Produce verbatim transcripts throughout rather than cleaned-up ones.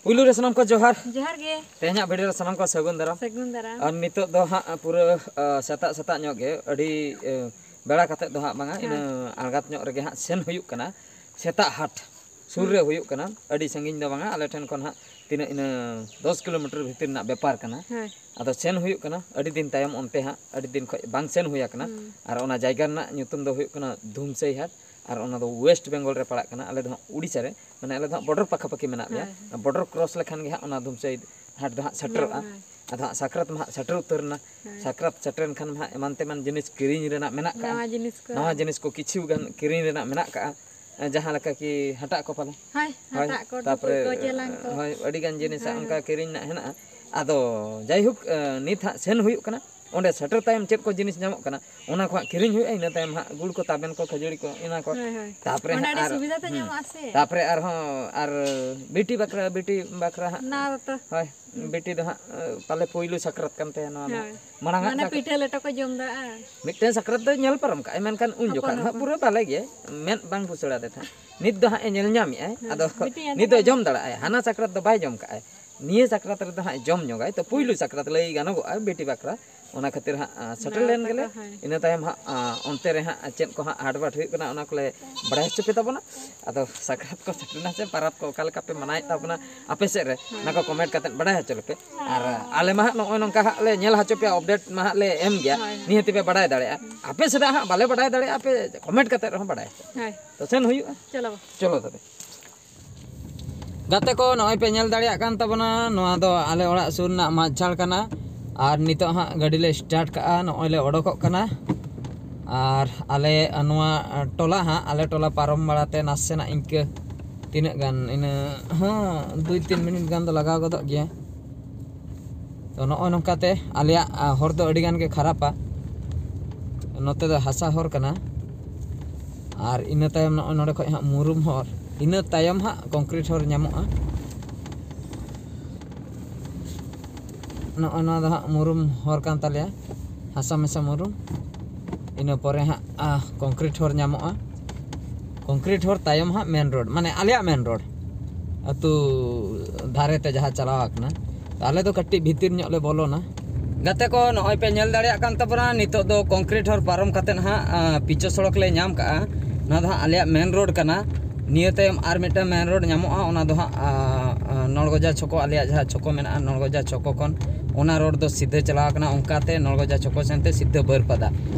ᱯᱩᱭᱞᱩ ᱨᱮ ᱥᱟᱱᱟᱢ ᱠᱚ ᱡᱚᱦᱟᱨ᱾ ᱡᱚᱦᱟᱨ ᱜᱮ᱾ ᱛᱮᱦᱮᱧᱟᱜ ᱵᱷᱤᱰᱤᱭᱳ ᱨᱮ ᱥᱟᱱᱟᱢ ᱠᱚ ᱥᱟᱹᱜᱩᱱ ᱫᱟᱨᱟᱢ᱾ ᱥᱟᱹᱜᱩᱱ ᱫᱟᱨᱟᱢ᱾ ᱟᱨ ᱱᱤᱛᱚᱜ ᱫᱚ ᱦᱟᱸᱜ ᱯᱩᱨᱟᱹ ᱟ, ᱥᱮᱛᱟᱜ ᱥᱮᱛᱟᱜ ᱧᱚᱜ ᱜᱮ, ᱟᱹᱰᱤ ᱟ, ᱵᱮᱲᱟ ᱠᱟᱛᱮᱫ ᱫᱚ ᱦᱟᱸᱜ ᱵᱟᱝᱟ, ᱤᱱᱟᱹ ᱟᱬᱜᱟᱛ ᱧᱚᱜ ᱨᱮᱜᱮ ᱦᱟᱸᱜ ᱥᱮᱱ ᱦᱩᱭᱩᱜ ᱠᱟᱱᱟ᱾ ᱥᱮᱛᱟᱜ ᱦᱟᱴ ᱥᱩᱨ ᱨᱮ ᱦᱩᱭᱩᱜ ᱠᱟᱱᱟ, ᱟᱹᱰᱤ ᱥᱟᱺᱜᱤᱧ ᱫᱚ ᱵᱟᱝᱟ, ᱟᱞᱮ ᱴᱷᱮᱱ ᱠᱷᱚᱱ ᱦᱟᱸᱜ ᱛᱤᱱᱟᱹᱜ ᱤᱱᱟᱹ ᱫᱚᱥ ᱠᱤᱞᱳᱢᱤᱴᱟᱨ ᱵᱷᱤᱛᱤᱨ ᱨᱮᱱᱟᱜ ᱵᱮᱯᱟᱨ ᱠᱟᱱᱟ᱾ ᱦᱳᱭ᱾ ᱟᱫᱚ ᱥᱮᱱ ᱦᱩᱭᱩᱜ ᱠᱟᱱᱟ, ᱟᱹᱰᱤ ᱫᱤᱱ ᱛᱟᱭᱚᱢ ᱚᱱᱛᱮ ᱦᱟᱸᱜ, ᱟᱹᱰᱤ ᱫᱤᱱ ᱠᱷᱚᱱ ᱵᱟᱝ ᱥᱮᱱ ᱦᱩᱭ ᱟᱠᱟᱱᱟ᱾ ᱟᱨ ᱚᱱᱟ ᱡᱟᱭᱜᱟ ᱨᱮᱱᱟᱜ ᱧᱩᱛᱩᱢ ᱫᱚ ᱦᱩᱭᱩᱜ ᱠᱟᱱᱟ ᱫᱷᱩᱢᱥᱟᱹᱭ ᱦᱟᱴ, ᱟᱨ ᱚᱱᱟ ᱫᱚ ᱳᱭᱮᱥᱴ ᱵᱮᱝᱜᱚᱞ ᱨᱮ ᱯᱟᱲᱟᱜ ᱠᱟᱱᱟ᱾ ᱟᱞᱮ ᱫᱚ ᱦᱟᱸᱜ ᱩᱲᱤᱥᱥᱟ ᱨᱮ, ᱢᱟᱱᱮ ᱟᱞᱮ ᱫᱚ ᱦᱟᱸᱜ ᱵᱚᱰᱟᱨ ᱯᱟᱠᱟᱯᱟᱠᱤ ᱢᱮᱱᱟᱜ ᱞᱮᱭᱟ᱾ ᱦᱳᱭ᱾ ᱵᱚᱰᱟᱨ ᱠᱨᱚᱥ ᱞᱮᱠᱷᱟᱱ ᱜᱮ ᱦᱟᱸᱜ ᱚᱱᱟ ᱫᱷᱩᱢᱥᱟᱹᱭ ᱦᱟᱴ ᱫᱚ ᱦᱟᱸᱜ ᱥᱮᱴᱮᱨᱚᱜᱼᱟ᱾ ᱦᱳᱭ᱾ ᱟᱫᱚ ᱦᱟᱸᱜ ᱥᱟᱠᱨᱟᱛ ᱢᱟ ᱦᱟᱸᱜ ᱥᱮᱴᱮᱨ ᱩᱛᱟᱹᱨ ᱮᱱᱟ᱾ ᱦᱳᱭ᱾ ᱥᱟᱠᱨᱟᱛ ᱥᱮᱴᱮᱨᱮᱱ ᱠᱷᱟᱱ ᱢᱟ ᱦᱟᱸᱜ ᱮᱢᱟᱱ ᱛᱮᱢᱟᱱ ᱡᱤᱱᱤᱥ ᱠᱤᱨᱤᱧ ᱨᱮᱱᱟᱜ ᱢᱮᱱᱟᱜ ᱠᱟᱜᱼᱟ᱾ ᱱᱟᱣᱟ ᱡᱤᱱᱤᱥ ᱠᱚ᱾ ᱱᱟᱣᱟ ᱡᱤᱱᱤᱥ ᱠᱚ ᱠᱤᱪᱷᱩ ᱜᱟᱱ ᱠᱤᱨᱤᱧ ᱨᱮᱱᱟᱜ ᱢᱮᱱᱟᱜ ᱠᱟᱜᱼᱟ᱾ ᱡᱟᱦᱟᱸ ᱞᱮᱠᱟ ᱠᱤ ᱦᱟᱴᱟᱜ ᱠᱚ ᱯᱟᱞᱮ᱾ ᱦᱳᱭ, ᱦᱟᱴᱟᱜ ᱠᱚ, ᱛᱟᱯᱚᱨᱮ ᱴᱩᱠᱩᱡ ᱠᱚ, ᱪᱮᱞᱟᱝ ᱠᱚ᱾ ᱦᱳᱭ, ᱟᱹᱰᱤ ᱜᱟᱱ ᱡᱤᱱᱤᱥ ᱦᱟᱸᱜ ᱦᱳᱭ, ᱚᱱᱠᱟ ᱦᱳᱭ᱾ ᱠᱤᱨᱤᱧ ᱨᱮᱱᱟᱜ ᱦᱮᱱᱟᱜᱼᱟ᱾ ᱟᱫᱚ ᱡᱟᱭᱦᱳᱠ, ᱮ, ᱱᱤᱛ ᱦᱟᱸᱜ ᱥᱮᱱ ᱦᱩᱭᱩᱜ ᱠᱟᱱᱟ᱾ ᱚᱸᱰᱮ ᱥᱮᱴᱮᱨ ᱛᱟᱭᱚᱢ ᱪᱮᱫ ᱠᱚ ᱡᱤᱱᱤᱥ ᱧᱟᱢᱚᱜ ᱠᱟᱱᱟ, ᱚᱱᱟ ᱠᱚ ᱦᱟᱸᱜ ᱠᱤᱨᱤᱧ ᱦᱩᱭᱩᱜᱼᱟ᱾ ᱤᱱᱟᱹ ᱛᱟᱭᱚᱢ ᱦᱟᱸᱜ ᱜᱩᱲ ᱠᱚ, ᱛᱟᱵᱮᱱ ᱠᱚ, ᱠᱷᱟᱹᱡᱟᱹᱲᱤ ᱠᱚ, ᱚᱱᱟ ᱠᱚ᱾ ᱦᱳᱭ, ᱦᱳᱭ᱾ ᱛᱟᱯᱚᱨᱮ ᱚᱸᱰᱮ ᱦᱟᱸᱜ ᱟᱹᱰᱤ ᱟᱨ, ᱥᱩᱵᱤᱫᱷᱟ ᱛᱮ ᱦᱩᱸ, ᱧᱟᱢᱚᱜᱼᱟ ᱥᱮ᱾ ᱛᱟᱯᱚᱨᱮ ᱟᱨᱦᱚᱸ ᱟᱨ ᱵᱤᱴᱤ ᱵᱟᱠᱷᱨᱟ, ᱵᱤᱴᱤ ᱵᱟᱠᱷᱨᱟ ᱦᱟᱸᱜ᱾ ᱱᱟᱣᱟ ᱫᱚᱛᱚ᱾ ᱦᱳᱭ, ᱵᱤᱴᱤ ᱫᱚ ᱦᱟᱸᱜ, ᱮ, ᱯᱟᱞᱮ ᱯᱩᱭᱞᱩ ᱥᱟᱠᱨᱟᱛ ᱠᱟᱱ ᱛᱟᱭᱟ ᱱᱚᱣᱟ ᱫᱚ᱾ ᱦᱳᱭ᱾ ᱢᱟᱲᱟᱝ ᱟᱜ ᱢᱟᱱᱮ ᱥᱟᱠᱨᱟᱛ᱾ ᱯᱤᱴᱷᱟᱹ ᱞᱮᱴᱚ ᱠᱚ ᱡᱚᱢ ᱫᱟ᱾ ᱢᱤᱫᱴᱮᱱ ᱥᱟᱠᱨᱟᱛ ᱫᱚᱭ ᱧᱮᱞ ᱯᱟᱨᱚᱢ ᱠᱟᱜᱼᱟ, ᱢᱮᱱᱠᱷᱟᱱ ᱩᱱ ᱦᱚᱯᱚᱱ ᱡᱚᱠᱷᱟᱱ ᱦᱟᱸᱜ ᱦᱚᱯᱚᱱ᱾ ᱯᱩᱨᱟᱹ ᱵᱟᱞᱮ ᱜᱮ, ᱢᱮᱫ ᱵᱟᱝ ᱵᱩᱥᱟᱹᱲ ᱟᱫᱮ ᱛᱟᱦᱮᱸᱫ᱾ ᱱᱤᱛ ᱫᱚ ᱦᱟᱸᱜ ᱮ ᱧᱮᱞ ᱧᱟᱢᱮᱜᱼᱟᱭ, ᱦᱮᱸ, ᱟᱫᱚ ᱵᱤᱴᱤ ᱟᱹᱰᱤ ᱱᱤᱛ ᱫᱚᱭ ᱵᱷᱟᱜᱮ᱾ ᱡᱚᱢ ᱫᱟᱲᱮᱭᱟᱜᱼᱟᱭ᱾ ᱦᱟᱱᱟ ᱥᱟᱠᱨᱟᱛ ᱫᱚ ᱵᱟᱭ ᱡᱚᱢ ᱠᱟᱜᱼᱟᱭ, ᱱᱤᱭᱟᱹ ᱥᱟᱠᱨᱟᱛ ᱨᱮᱫᱚ ᱦᱟᱸᱜ ᱮ ᱡᱚᱢ ᱧᱚᱜᱟᱭ᱾ ᱛᱚ ᱯᱩᱭᱞᱩ ᱥᱟᱠᱨᱟᱛ ᱞᱟᱹᱭ ᱜᱟᱱᱚᱜᱚᱜᱼᱟ ᱵᱤᱴᱤ ᱵᱟᱠᱷᱨᱟ, ᱚᱱᱟ ᱠᱷᱟᱹᱛᱤᱨ ᱦᱟᱸᱜ, ᱟ, ᱥᱮᱴᱮᱨ ᱱᱟᱣᱟ ᱞᱮᱱ ᱜᱮᱞᱮ᱾ ᱛᱟᱠᱚ, ᱦᱳᱭ᱾ ᱤᱱᱟᱹ ᱛᱟᱭᱚᱢ ᱦᱟᱸᱜ, ᱟ, ᱚᱱᱛᱮ ᱨᱮ ᱦᱟᱸᱜ ᱪᱮᱫ ᱠᱚ ᱦᱟᱸᱜ ᱦᱟᱴᱵᱟᱴ ᱦᱩᱭᱩᱜ ᱠᱟᱱᱟ, ᱚᱱᱟ ᱠᱚᱞᱮ ᱵᱟᱲᱟᱭ ᱦᱚᱪᱚ ᱯᱮ ᱛᱟᱵᱚᱱᱟ᱾ ᱟᱫᱚ ᱥᱟᱠᱨᱟᱛ ᱠᱚ ᱥᱮᱴᱮᱨᱱᱟ ᱥᱮ, ᱯᱟᱨᱟᱵᱽ ᱠᱚ ᱚᱠᱟ ᱞᱮᱠᱟ ᱯᱮ ᱢᱟᱱᱟᱣᱮᱫ ᱛᱟᱵᱚᱱᱟ ᱟᱯᱮ ᱥᱮᱫ ᱨᱮ, ᱚᱱᱟ ᱠᱚ ᱠᱚᱢᱮᱱᱴ ᱠᱟᱛᱮᱫ ᱵᱟᱲᱟᱭ ᱦᱚᱪᱚ ᱞᱮᱯᱮ᱾ ᱟᱨ ᱟᱞᱮ ᱢᱟ ᱦᱟᱸᱜ ᱱᱚᱜᱼᱚᱭ ᱱᱚᱝᱠᱟ ᱦᱟᱸᱜ ᱞᱮ ᱧᱮᱞ ᱦᱚᱪᱚ ᱯᱮᱭᱟ, ᱟᱯᱰᱮᱴ ᱢᱟ ᱦᱟᱸᱜ ᱞᱮ ᱮᱢ ᱜᱮᱭᱟ᱾ ᱦᱳᱭ, ᱦᱳᱭ᱾ ᱱᱤᱦᱟᱹᱛᱤ ᱯᱮ ᱵᱟᱲᱟᱭ ᱫᱟᱲᱮᱭᱟᱜᱼᱟ᱾ ᱟᱯᱮ ᱥᱮᱫᱟᱜ ᱦᱟᱸᱜ ᱵᱟᱞᱮ ᱵᱟᱲᱟᱭ ᱫᱟᱲᱮᱭᱟᱜᱼᱟ, ᱟᱯᱮ ᱠᱚᱢᱮᱱᱴ ᱠᱟᱛᱮᱫ ᱨᱮᱦᱚᱸ ᱵᱟᱲᱟᱭ ᱦᱚᱪᱚ᱾ ᱦᱳᱭ᱾ ᱛᱚ ᱥᱮᱱ ᱦᱩᱭᱩᱜᱼᱟ᱾ ᱪᱚᱞᱚ᱾ ᱪᱚᱞᱚ ᱛᱚᱵᱮ᱾ ᱜᱟᱛᱮ ᱠᱚ, ᱱᱚᱜᱼᱚᱭ ᱯᱮ ᱧᱮᱞ ᱫᱟᱲᱮᱭᱟᱜ ᱠᱟᱱ ᱛᱟᱵᱚᱱᱟ, ᱱᱚᱣᱟ ᱫᱚ ᱟᱞᱮ ᱚᱲᱟᱜ ᱥᱩᱨ ᱨᱮᱱᱟᱜ ᱢᱟᱡᱷᱟᱲ ᱠᱟᱱᱟ᱾ ᱟᱨ ᱱᱤᱛᱚᱜ ᱦᱟᱸᱜ ᱜᱟᱹᱰᱤ ᱞᱮ ᱥᱴᱟᱨᱴ ᱠᱟᱜᱼᱟ, ᱱᱚᱜᱼᱚᱭ ᱞᱮ ᱚᱰᱚᱠᱚᱜ ᱠᱟᱱᱟ᱾ ᱟᱨ ᱟᱞᱮ ᱱᱚᱣᱟ ᱴᱚᱞᱟ ᱦᱟᱸᱜ, ᱟᱞᱮ ᱴᱚᱞᱟ ᱯᱟᱨᱚᱢ ᱵᱟᱲᱟᱛᱮ ᱱᱟᱥᱮᱱᱟᱜ ᱤᱱᱠᱟᱹ ᱛᱤᱱᱟᱹᱜ ᱜᱟᱱ, ᱤᱱᱟᱹ ᱦᱚᱸ ᱫᱩᱭ ᱛᱤᱱ ᱢᱤᱱᱤᱴ ᱜᱟᱱ ᱫᱚ ᱞᱟᱜᱟᱣ ᱜᱚᱫᱚᱜ ᱜᱮᱭᱟ᱾ ᱛᱚ ᱱᱚᱜᱼᱚᱭ ᱱᱚᱝᱠᱟᱛᱮ ᱟᱞᱮᱭᱟᱜ, ᱟ, ᱦᱚᱨ ᱫᱚ ᱟᱹᱰᱤ ᱜᱟᱱ ᱜᱮ ᱠᱷᱟᱨᱟᱯᱟ᱾ ᱱᱚᱛᱮ ᱫᱚ ᱦᱟᱥᱟ ᱦᱚᱨ ᱠᱟᱱᱟ᱾ ᱟᱨ ᱤᱱᱟᱹ ᱛᱟᱭᱚᱢ ᱱᱚᱜᱼᱚᱭ ᱱᱚᱰᱮ ᱠᱷᱚᱡ ᱦᱟᱸᱜ ᱢᱩᱨᱩᱢ ᱦᱚᱨ, ᱤᱱᱟᱹ ᱛᱟᱭᱚᱢ ᱦᱟᱸᱜ ᱠᱚᱝᱠᱨᱤᱴ ᱦᱚᱨ ᱧᱟᱢᱚᱜᱼᱟ᱾ ᱱᱚᱜᱼᱚᱭ ᱱᱚᱣᱟ ᱫᱚ ᱦᱟᱸᱜ ᱢᱩᱨᱩᱢ ᱦᱚᱨ ᱠᱟᱱ ᱛᱟᱞᱮᱭᱟ, ᱦᱟᱥᱟ ᱢᱮᱥᱟ ᱢᱩᱨᱩᱢ᱾ ᱤᱱᱟᱹ ᱯᱚᱨᱮ ᱦᱟᱸᱜ, ᱟ, ᱠᱚᱝᱠᱨᱤᱴ ᱦᱚᱨ ᱧᱟᱢᱚᱜᱼᱟ᱾ ᱠᱚᱝᱠᱨᱤᱴ ᱦᱚᱨ ᱛᱟᱭᱚᱢ ᱦᱟᱸᱜ ᱢᱮᱱ ᱨᱳᱰ, ᱢᱟᱱᱮ ᱟᱞᱮᱭᱟᱜ ᱢᱮᱱ ᱨᱳᱰ᱾ ᱟᱹᱛᱩ ᱫᱷᱟᱨᱮ ᱛᱮ ᱡᱟᱦᱟᱸ ᱪᱟᱞᱟᱣ ᱟᱠᱟᱱᱟ, ᱛᱚ ᱟᱞᱮ ᱫᱚ ᱠᱟᱹᱴᱤᱡ ᱵᱷᱤᱛᱤᱨ ᱧᱚᱜ ᱞᱮ ᱵᱚᱞᱚᱱᱟ᱾ ᱜᱟᱛᱮ ᱠᱚ, ᱱᱚᱜᱼᱚᱭ ᱯᱮ ᱧᱮᱞ ᱫᱟᱲᱮᱭᱟᱜ ᱠᱟᱱ ᱛᱟᱵᱚᱱᱟ, ᱱᱤᱛᱚᱜ ᱫᱚ ᱠᱚᱝᱠᱨᱤᱴ ᱦᱚᱨ ᱯᱟᱨᱚᱢ ᱠᱟᱛᱮ ᱱᱟᱦᱟᱜ, ᱟ, ᱯᱤᱪᱚ ᱥᱚᱲᱚᱠ ᱞᱮ ᱧᱟᱢ ᱠᱟᱜᱼᱟ᱾ ᱱᱚᱣᱟ ᱫᱚ ᱦᱟᱸᱜ ᱟᱞᱮᱭᱟᱜ ᱢᱮᱱ ᱨᱳᱰ ᱠᱟᱱᱟ᱾ ᱱᱤᱭᱟᱹ ᱛᱟᱭᱚᱢ ᱟᱨ ᱢᱤᱫᱴᱟᱝ ᱢᱮᱱ ᱨᱳᱰ ᱧᱟᱢᱚᱜᱼᱟ, ᱚᱱᱟ ᱫᱚ ᱦᱟᱸᱜ, ᱟ, ᱟ, ᱱᱚᱲᱜᱚᱡᱟ ᱪᱷᱚᱠᱚ, ᱟᱞᱮᱭᱟᱜ ᱡᱟᱦᱟᱸ ᱪᱷᱚᱠᱚ ᱢᱮᱱᱟᱜᱼᱟ ᱱᱚᱲᱜᱚᱡᱟ ᱪᱷᱚᱠᱚ ᱠᱷᱚᱱ, ᱚᱱᱟ ᱨᱳᱰ ᱫᱚ ᱥᱤᱫᱷᱟᱹ ᱪᱟᱞᱟᱣ ᱠᱟᱱᱟ, ᱚᱱᱠᱟᱛᱮ ᱱᱚᱲᱜᱚᱡᱟ ᱪᱷᱚᱠᱚ ᱥᱮᱱᱛᱮ ᱥᱤᱫᱷᱟᱹ ᱵᱟᱹᱨᱯᱟᱫᱟ᱾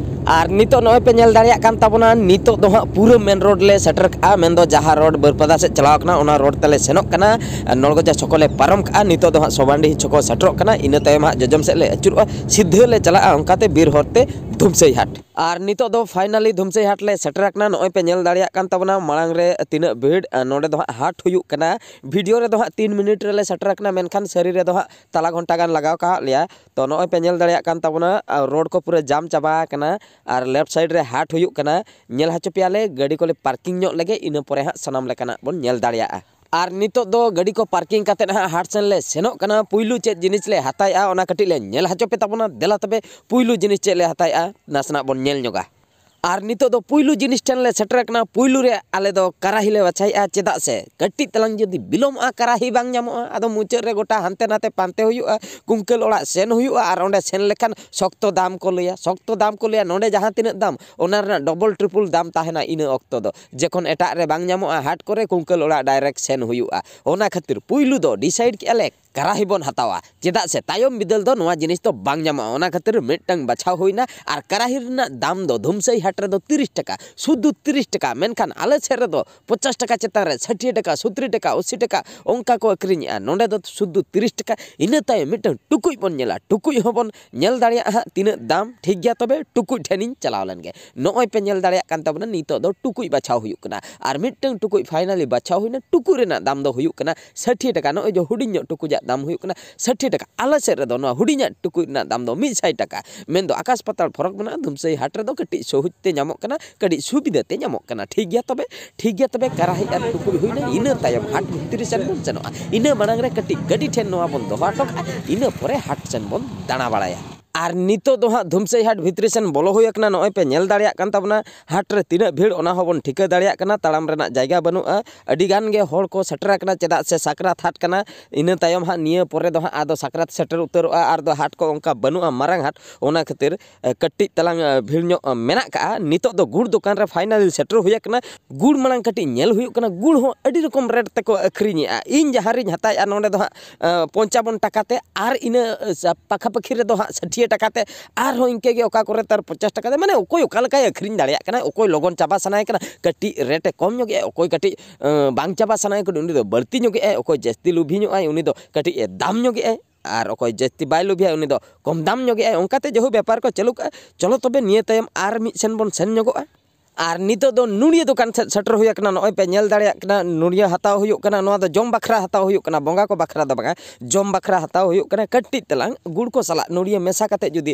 ᱟᱨ ᱱᱤᱛᱚᱜ ᱱᱚᱜᱼᱚᱭ ᱯᱮ ᱧᱮᱞ ᱫᱟᱲᱮᱭᱟᱜ ᱠᱟᱱ ᱛᱟᱵᱚᱱᱟ, ᱱᱤᱛᱚᱜ ᱫᱚ ᱦᱟᱸᱜ ᱯᱩᱨᱟᱹ ᱢᱮᱱ ᱨᱳᱰ ᱞᱮ ᱥᱮᱴᱮᱨ ᱠᱟᱜᱼᱟ, ᱢᱮᱱᱫᱚ ᱡᱟᱦᱟᱸ ᱨᱳᱰ ᱵᱟᱹᱨᱯᱟᱫᱟ ᱥᱮᱫ ᱪᱟᱞᱟᱣ ᱠᱟᱱᱟ, ᱚᱱᱟ ᱨᱳᱰ ᱛᱮᱞᱮ ᱥᱮᱱᱚᱜ ᱠᱟᱱᱟ᱾ ᱱᱚᱲᱜᱚᱡᱟ ᱪᱷᱚᱠᱚ ᱞᱮ ᱯᱟᱨᱚᱢ ᱠᱟᱜᱼᱟ, ᱱᱤᱛᱚᱜ ᱫᱚ ᱦᱟᱸᱜ ᱥᱚᱵᱟᱱᱰᱤ ᱪᱷᱚᱠᱚ ᱥᱮᱴᱮᱨᱚᱜ ᱠᱟᱱᱟ, ᱤᱱᱟᱹ ᱛᱟᱭᱚᱢ ᱦᱟᱸᱜ ᱡᱚᱡᱚᱢ ᱥᱮᱫ ᱞᱮ ᱟᱹᱪᱩᱨᱚᱜᱼᱟ, ᱥᱤᱫᱷᱟᱹ ᱞᱮ ᱪᱟᱞᱟᱜᱼᱟ ᱚᱱᱠᱟᱛᱮ ᱵᱤᱨ ᱦᱚᱨᱛᱮ ᱫᱷᱩᱢᱥᱟᱹᱭ ᱦᱟᱴ᱾ ᱟᱨ ᱱᱤᱛᱚᱜ ᱫᱚ finally ᱫᱷᱩᱢᱥᱟᱹᱭ ᱦᱟᱴ ᱞᱮ ᱥᱮᱴᱮᱨ ᱟᱠᱟᱱᱟ᱾ ᱱᱚᱜᱼᱚᱭ ᱯᱮ ᱧᱮᱞ ᱫᱟᱲᱮᱭᱟᱜ ᱠᱟᱱ ᱛᱟᱵᱚᱱᱟ ᱢᱟᱲᱟᱝ ᱨᱮ ᱛᱤᱱᱟᱹᱜ ᱵᱷᱤᱲ᱾ ᱟᱨ ᱱᱚᱰᱮ ᱫᱚ ᱦᱟᱸᱜ ᱦᱟᱴ ᱦᱩᱭᱩᱜ ᱠᱟᱱᱟ᱾ ᱵᱷᱤᱰᱤᱭᱳ ᱨᱮᱫᱚ ᱦᱟᱸᱜ ᱛᱤᱱ ᱢᱤᱱᱤᱴ ᱨᱮᱞᱮ ᱥᱮᱴᱮᱨ ᱟᱠᱟᱱᱟ, ᱢᱮᱱᱠᱷᱟᱱ ᱥᱟᱹᱨᱤ ᱨᱮᱫᱚ ᱦᱟᱸᱜ ᱛᱟᱞᱟ ᱜᱷᱚᱱᱴᱟ ᱜᱟᱱ ᱞᱟᱜᱟᱣ ᱠᱟᱜ ᱞᱮᱭᱟ᱾ ᱛᱚ ᱱᱚᱜᱼᱚᱭ ᱯᱮ ᱧᱮᱞ ᱫᱟᱲᱮᱭᱟᱜ ᱠᱟᱱ ᱛᱟᱵᱚᱱᱟ, ᱟᱨ ᱨᱳᱰ ᱠᱚ ᱯᱩᱨᱟᱹ ᱡᱟᱢ ᱪᱟᱵᱟ ᱟᱠᱟᱱᱟ᱾ ᱟᱨ left side ᱨᱮ ᱦᱟᱴ ᱦᱩᱭᱩᱜ ᱠᱟᱱᱟ, ᱧᱮᱞ ᱦᱚᱪᱚ ᱯᱮᱭᱟᱞᱮ, ᱜᱟᱹᱰᱤ ᱠᱚᱞᱮ parking ᱧᱚᱜ ᱞᱮᱜᱮ, ᱤᱱᱟᱹ ᱯᱚᱨᱮ ᱦᱟᱸᱜ ᱥᱟᱱᱟᱢ ᱞᱮᱠᱟᱱᱟᱜ ᱵᱚᱱ ᱧᱮᱞ ᱫᱟᱲᱮᱭᱟᱜᱼᱟ᱾ ᱟᱨ ᱱᱤᱛᱚᱜ ᱫᱚ ᱜᱟᱹᱰᱤ ᱠᱚ parking ᱠᱟᱛᱮᱫ ᱦᱟᱸᱜ ᱦᱟᱴ ᱥᱮᱱ ᱞᱮ ᱥᱮᱱᱚᱜ ᱠᱟᱱᱟ᱾ ᱯᱩᱭᱞᱩ ᱪᱮᱫ ᱡᱤᱱᱤᱥ ᱞᱮ ᱦᱟᱛᱟᱣᱮᱜᱼᱟ, ᱚᱱᱟ ᱠᱟᱹᱴᱤᱡ ᱞᱮ ᱧᱮᱞ ᱦᱚᱪᱚ ᱯᱮ ᱛᱟᱵᱚᱱᱟ᱾ ᱫᱮᱞᱟ ᱛᱚᱵᱮ, ᱯᱩᱭᱞᱩ ᱡᱤᱱᱤᱥ ᱪᱮᱫ ᱞᱮ ᱦᱟᱛᱟᱣᱮᱜᱼᱟ, ᱱᱟᱥᱮᱱᱟᱜ ᱵᱚᱱ ᱧᱮᱞ ᱧᱚᱜᱟ᱾ ᱟᱨ ᱱᱤᱛᱚᱜ ᱫᱚ ᱯᱩᱭᱞᱩ ᱡᱤᱱᱤᱥ ᱴᱷᱮᱱ ᱞᱮ ᱥᱮᱴᱮᱨ ᱟᱠᱟᱱᱟ᱾ ᱯᱩᱭᱞᱩ ᱨᱮ ᱟᱞᱮ ᱫᱚ ᱠᱟᱨᱟᱦᱤ ᱞᱮ ᱵᱟᱪᱷᱟᱭᱮᱜᱼᱟ, ᱪᱮᱫᱟᱜ ᱥᱮ ᱠᱟᱹᱴᱤᱡ ᱛᱟᱞᱟᱝ ᱡᱩᱫᱤ ᱵᱤᱞᱚᱢᱚᱜᱼᱟ, ᱠᱟᱨᱟᱦᱤ ᱵᱟᱝ ᱧᱟᱢᱚᱜᱼᱟ᱾ ᱟᱫᱚ ᱢᱩᱪᱟᱹᱫ ᱨᱮ ᱜᱚᱴᱟ ᱦᱟᱱᱛᱮ ᱱᱟᱛᱮ ᱯᱟᱱᱛᱮ ᱦᱩᱭᱩᱜᱼᱟ, ᱠᱩᱝᱠᱟᱹᱞ ᱚᱲᱟᱜ ᱥᱮᱱ ᱦᱩᱭᱩᱜᱼᱟ, ᱟᱨ ᱚᱸᱰᱮ ᱥᱮᱱ ᱞᱮᱠᱷᱟᱱ ᱥᱚᱠᱛᱚ ᱫᱟᱢ ᱠᱚ ᱞᱟᱹᱭᱟ, ᱥᱚᱠᱛᱚ ᱫᱟᱢ ᱠᱚ ᱞᱟᱹᱭᱟ᱾ ᱱᱚᱰᱮ ᱡᱟᱦᱟᱸ ᱛᱤᱱᱟᱹᱜ ᱫᱟᱢ, ᱚᱱᱟ ᱨᱮᱱᱟᱜ double triple ᱫᱟᱢ ᱛᱟᱦᱮᱱᱟ ᱤᱱᱟᱹ ᱚᱠᱛᱚ ᱫᱚ, ᱡᱚᱠᱷᱚᱱ ᱮᱴᱟᱜ ᱨᱮ ᱵᱟᱝ ᱧᱟᱢᱚᱜᱼᱟ ᱦᱟᱴ ᱠᱚᱨᱮ, ᱠᱩᱝᱠᱟᱹᱞ ᱚᱲᱟᱜ direct ᱥᱮᱱ ᱦᱩᱭᱩᱜᱼᱟ᱾ ᱚᱱᱟ ᱠᱷᱟᱹᱛᱤᱨ ᱯᱩᱭᱞᱩ ᱫᱚ decide ᱠᱮᱜᱼᱟ ᱞᱮ ᱠᱟᱨᱟᱦᱤ ᱵᱚᱱ ᱦᱟᱛᱟᱣᱟ, ᱪᱮᱫᱟᱜ ᱥᱮ ᱛᱟᱭᱚᱢ ᱵᱤᱫᱟᱹᱞ ᱫᱚ ᱱᱚᱣᱟ ᱡᱤᱱᱤᱥ ᱫᱚ ᱵᱟᱝ ᱧᱟᱢᱚᱜᱼᱟ᱾ ᱚᱱᱟ ᱠᱷᱟᱹᱛᱤᱨ ᱢᱤᱫᱴᱟᱝ ᱵᱟᱪᱷᱟᱣ ᱦᱩᱭᱱᱟ᱾ ᱟᱨ ᱠᱟᱨᱟᱦᱤ ᱨᱮᱱᱟᱜ ᱫᱟᱢ ᱫᱚ ᱫᱷᱩᱢᱥᱟᱹᱭ ᱦᱟᱴ ᱨᱮᱫᱚ ᱛᱤᱨᱤᱥ ᱴᱟᱠᱟ, ᱥᱩᱫᱷᱩ ᱛᱤᱨᱤᱥ ᱴᱟᱠᱟ, ᱢᱮᱱᱠᱷᱟᱱ ᱟᱞᱮ ᱥᱮᱫ ᱨᱮᱫᱚ ᱯᱚᱪᱟᱥ ᱴᱟᱠᱟ ᱪᱮᱛᱟᱱ ᱨᱮ, ᱥᱟᱹᱴᱷᱭᱟᱹ ᱴᱟᱠᱟ, ᱥᱚᱛᱛᱚᱨ ᱴᱟᱠᱟ, ᱟᱥᱤ ᱴᱟᱠᱟ, ᱚᱱᱠᱟ ᱠᱚ ᱟᱹᱠᱷᱨᱤᱧᱮᱜᱼᱟ᱾ ᱱᱚᱰᱮ ᱫᱚ ᱥᱩᱫᱷᱩ ᱛᱤᱨᱤᱥ ᱴᱟᱠᱟ᱾ ᱤᱱᱟᱹ ᱛᱟᱭᱚᱢ ᱢᱤᱫᱴᱟᱝ ᱴᱩᱠᱩᱡ ᱵᱚᱱ ᱧᱮᱞᱟ, ᱴᱩᱠᱩᱡ ᱦᱚᱸᱵᱚᱱ ᱧᱮᱞ ᱫᱟᱲᱮᱭᱟᱜᱼᱟ ᱦᱟᱸᱜ ᱛᱤᱱᱟᱹᱜ ᱫᱟᱢ᱾ ᱴᱷᱤᱠ ᱜᱮᱭᱟ, ᱛᱚᱵᱮ ᱴᱩᱠᱩᱡ ᱴᱷᱮᱱᱤᱧ ᱪᱟᱞᱟᱣ ᱞᱮᱱ ᱜᱮ᱾ ᱱᱚᱜᱼᱚᱭ ᱯᱮ ᱧᱮᱞ ᱫᱟᱲᱮᱭᱟᱜ ᱠᱟᱱ ᱛᱟᱵᱚᱱᱟ, ᱱᱤᱛᱚᱜ ᱫᱚ ᱴᱩᱠᱩᱡ ᱵᱟᱪᱷᱟᱣ ᱦᱩᱭᱩᱜ ᱠᱟᱱᱟ᱾ ᱟᱨ ᱢᱤᱫᱴᱟᱝ ᱴᱩᱠᱩᱡ finally ᱵᱟᱪᱷᱟᱣ ᱦᱩᱭᱱᱟ᱾ ᱴᱩᱠᱩᱡ ᱨᱮᱱᱟᱜ ᱫᱟᱢ ᱫᱚ ᱦᱩᱭᱩᱜ ᱠᱟᱱᱟ ᱥᱟᱹᱴᱷᱭᱟᱹ ᱴᱟᱠᱟ᱾ ᱱᱚᱜᱼᱚᱭ ᱡᱮ ᱦᱩᱰᱤᱧ ᱧᱚᱜ ᱴᱩᱠᱩᱡᱟᱜ ᱫᱟᱢ ᱦᱩᱭᱩᱜ ᱠᱟᱱᱟ ᱥᱟᱹᱴᱷᱭᱟᱹ ᱴᱟᱠᱟ᱾ ᱟᱞᱮ ᱥᱮᱫ ᱨᱮᱫᱚ ᱱᱚᱣᱟ ᱦᱩᱰᱤᱧᱟᱜ ᱴᱩᱠᱩᱡ ᱨᱮᱱᱟᱜ ᱫᱟᱢ ᱫᱚ ᱢᱤᱫ ᱥᱟᱭ ᱴᱟᱠᱟ᱾ ᱢᱮᱱᱫᱚ ᱟᱠᱟᱥ ᱯᱟᱛᱟᱞ ᱯᱷᱚᱨᱚᱠ ᱢᱮᱱᱟᱜᱼᱟ᱾ ᱫᱷᱩᱢᱥᱟᱹᱭ ᱦᱟᱴ ᱨᱮᱫᱚ ᱠᱟᱹᱴᱤᱡ ᱥᱚᱦᱚᱡᱽ ᱛᱮ ᱧᱟᱢᱚᱜ ᱠᱟᱱᱟ, ᱠᱟᱹᱴᱤᱡ ᱥᱩᱵᱤᱫᱷᱟ ᱛᱮ ᱧᱟᱢᱚᱜ ᱠᱟᱱᱟ᱾ ᱴᱷᱤᱠ ᱜᱮᱭᱟ ᱛᱚᱵᱮ, ᱴᱷᱤᱠ ᱜᱮᱭᱟ ᱛᱚᱵᱮ, ᱠᱟᱨᱟᱦᱤ ᱟᱨ ᱴᱩᱠᱩᱡ ᱦᱩᱭᱱᱟ, ᱤᱱᱟᱹ ᱛᱟᱭᱚᱢ ᱦᱟᱴ ᱵᱷᱤᱛᱨᱤ ᱥᱮᱱ ᱵᱚᱱ ᱥᱮᱱᱚᱜᱼᱟ᱾ ᱤᱱᱟᱹ ᱢᱟᱲᱟᱝ ᱨᱮ ᱠᱟᱹᱴᱤᱡ ᱜᱟᱹᱰᱤ ᱴᱷᱮᱱ ᱱᱚᱣᱟ ᱵᱚᱱ ᱫᱚᱦᱚ ᱦᱚᱴᱚ ᱠᱟᱜᱼᱟ, ᱤᱱᱟᱹ ᱯᱚᱨᱮ ᱦᱟᱴ ᱥᱮᱱ ᱵᱚᱱ ᱫᱟᱬᱟ ᱵᱟᱲᱟᱭᱟ᱾ ᱟᱨ ᱱᱤᱛᱚᱜ ᱫᱚ ᱦᱟᱸᱜ ᱫᱷᱩᱢᱥᱟᱹᱭ ᱦᱟᱴ ᱵᱷᱤᱛᱨᱤ ᱥᱮᱱ ᱵᱚᱞᱚ ᱦᱩᱭ ᱟᱠᱟᱱᱟ᱾ ᱱᱚᱜᱼᱚᱭ ᱯᱮ ᱧᱮᱞ ᱫᱟᱲᱮᱭᱟᱜ ᱠᱟᱱ ᱛᱟᱵᱚᱱᱟ, ᱦᱟᱴ ᱨᱮ ᱛᱤᱱᱟᱹᱜ ᱵᱷᱤᱲ, ᱚᱱᱟ ᱦᱚᱸᱵᱚᱱ ᱴᱷᱤᱠᱟᱹ ᱫᱟᱲᱮᱭᱟᱜ ᱠᱟᱱᱟ᱾ ᱛᱟᱲᱟᱢ ᱨᱮᱱᱟᱜ ᱡᱟᱭᱜᱟ ᱵᱟᱹᱱᱩᱜᱼᱟ, ᱟᱹᱰᱤ ᱜᱟᱱ ᱜᱮ ᱦᱚᱲ ᱠᱚ ᱥᱮᱴᱮᱨ ᱟᱠᱟᱱᱟ, ᱪᱮᱫᱟᱜ ᱥᱮ ᱥᱟᱠᱨᱟᱛ ᱦᱟᱴ ᱠᱟᱱᱟ᱾ ᱤᱱᱟᱹ ᱛᱟᱭᱚᱢ ᱦᱟᱸᱜ ᱱᱤᱭᱟᱹ ᱯᱚᱨᱮ ᱫᱚ ᱦᱟᱸᱜ ᱟᱫᱚ ᱥᱟᱠᱨᱟᱛ ᱥᱮᱴᱮᱨ ᱩᱛᱟᱹᱨᱚᱜᱼᱟ, ᱟᱨ ᱫᱚ ᱦᱟᱴ ᱠᱚ ᱚᱱᱠᱟ ᱵᱟᱹᱱᱩᱜᱼᱟ ᱢᱟᱨᱟᱝ ᱦᱟᱴ, ᱚᱱᱟ ᱠᱷᱟᱹᱛᱤᱨ ᱮ, ᱠᱟᱹᱴᱤᱡ ᱛᱟᱞᱟᱝ, ᱮ, ᱵᱷᱤᱲ ᱧᱚᱜ, ᱮ, ᱢᱮᱱᱟᱜ ᱠᱟᱜᱼᱟ᱾ ᱱᱤᱛᱚᱜ ᱫᱚ ᱜᱩᱲ ᱫᱚᱠᱟᱱ ᱨᱮ ᱯᱷᱟᱭᱱᱟᱞᱤ ᱥᱮᱴᱮᱨ ᱦᱩᱭ ᱟᱠᱟᱱᱟ᱾ ᱜᱩᱲ ᱢᱟᱲᱟᱝ ᱠᱟᱹᱴᱤᱡ ᱧᱮᱞ ᱦᱩᱭᱩᱜ ᱠᱟᱱᱟ, ᱜᱩᱲ ᱦᱚᱸ ᱟᱹᱰᱤ ᱨᱚᱠᱚᱢ ᱨᱮᱴ ᱛᱮᱠᱚ ᱟᱹᱠᱷᱨᱤᱧᱮᱜᱼᱟ᱾ ᱤᱧ ᱡᱟᱦᱟᱸ ᱨᱤᱧ ᱦᱟᱛᱟᱣᱮᱜᱼᱟ, ᱱᱚᱸᱰᱮ ᱫᱚ ᱦᱟᱸᱜ, ᱮ, ᱯᱚᱧᱪᱟᱵᱚᱱ ᱴᱟᱠᱟ ᱛᱮ, ᱟᱨ ᱤᱱᱟᱹ, ᱮ, ᱥᱟ-, ᱯᱟᱠᱷᱟ ᱯᱟᱹᱠᱷᱤ ᱨᱮᱫᱚ ᱦᱟᱸᱜ ᱥᱟᱹᱴᱷᱤᱭᱟᱹ ᱴᱟᱠᱟ ᱛᱮ, ᱟᱨᱦᱚᱸ ᱤᱱᱠᱟᱹ ᱜᱮ ᱚᱠᱟ ᱠᱚᱨᱮ ᱛᱟᱨ ᱯᱚᱧᱪᱟᱥ ᱴᱟᱠᱟ ᱛᱮ᱾ ᱢᱟᱱᱮ ᱚᱠᱚᱭ ᱚᱠᱟ ᱞᱮᱠᱟᱭ ᱟᱹᱠᱷᱨᱤᱧ ᱫᱟᱲᱮᱭᱟᱜ ᱠᱟᱱᱟ, ᱚᱠᱚᱭ ᱞᱚᱜᱚᱱ ᱪᱟᱵᱟ ᱥᱟᱱᱟᱭᱮ ᱠᱟᱱᱟ, ᱠᱟᱹᱴᱤᱡ ᱨᱮᱴ ᱮ ᱠᱚᱢ ᱧᱚᱜᱮᱜᱼᱟ, ᱚᱠᱚᱭ ᱠᱟᱹᱴᱤᱡ, ᱮ, ᱵᱟᱝ ᱪᱟᱵᱟ ᱥᱟᱱᱟᱭᱮ ᱠᱟᱱᱟ, ᱩᱱᱤ ᱫᱚ ᱵᱟᱹᱲᱛᱤ ᱧᱚᱜᱮᱜᱼᱟᱭ, ᱚᱠᱚᱭ ᱡᱟᱹᱥᱛᱤ ᱞᱩᱵᱷᱤ ᱧᱚᱜᱼᱟᱭ, ᱩᱱᱤ ᱫᱚ ᱠᱟᱹᱴᱤᱡ ᱮ ᱫᱟᱢ ᱧᱚᱜᱮᱜᱼᱟᱭ᱾ ᱟᱨ ᱚᱠᱚᱭ ᱡᱟᱹᱥᱛᱤ ᱵᱟᱭ ᱞᱳᱵᱷᱤᱭᱟ, ᱩᱱᱤ ᱫᱚ ᱠᱚᱢ ᱫᱟᱢ ᱧᱚᱜᱮᱜᱼᱟᱭ᱾ ᱚᱱᱠᱟᱛᱮ ᱡᱮᱦᱳ ᱵᱮᱯᱟᱨ ᱠᱚ ᱪᱟᱹᱞᱩ ᱠᱟᱜᱼᱟ᱾ ᱪᱚᱞᱚ ᱛᱚᱵᱮ ᱱᱤᱭᱟᱹ ᱛᱟᱭᱚᱢ ᱟᱨ ᱢᱤᱫ ᱥᱮᱱ ᱵᱚᱱ ᱥᱮᱱ ᱧᱚᱜᱚᱜᱼᱟ᱾ ᱟᱨ ᱱᱤᱛᱚᱜ ᱫᱚ ᱱᱩᱲᱤᱭᱟᱹ ᱫᱚᱠᱟᱱ ᱥᱮᱫ ᱥᱮᱴᱮᱨ ᱦᱩᱭ ᱟᱠᱟᱱᱟ᱾ ᱱᱚᱜᱼᱚᱭ ᱯᱮ ᱧᱮᱞ ᱫᱟᱲᱮᱭᱟᱜ ᱠᱟᱱᱟ, ᱱᱩᱲᱤᱭᱟᱹ ᱦᱟᱛᱟᱣ ᱦᱩᱭᱩᱜ ᱠᱟᱱᱟ᱾ ᱱᱚᱣᱟ ᱫᱚ ᱡᱚᱢ ᱵᱟᱠᱷᱨᱟ ᱦᱟᱛᱟᱣ ᱦᱩᱭᱩᱜ ᱠᱟᱱᱟ, ᱵᱚᱸᱜᱟ ᱠᱚ ᱵᱟᱠᱷᱨᱟ ᱫᱚ ᱵᱟᱝᱟ, ᱡᱚᱢ ᱵᱟᱠᱷᱨᱟ ᱦᱟᱛᱟᱣ ᱦᱩᱭᱩᱜ ᱠᱟᱱᱟ᱾ ᱠᱟᱹᱴᱤᱡ ᱛᱟᱞᱟᱝ ᱜᱩᱲ ᱠᱚ ᱥᱟᱞᱟᱜ ᱱᱩᱲᱤᱭᱟᱹ ᱢᱮᱥᱟ ᱠᱟᱛᱮ ᱡᱩᱫᱤ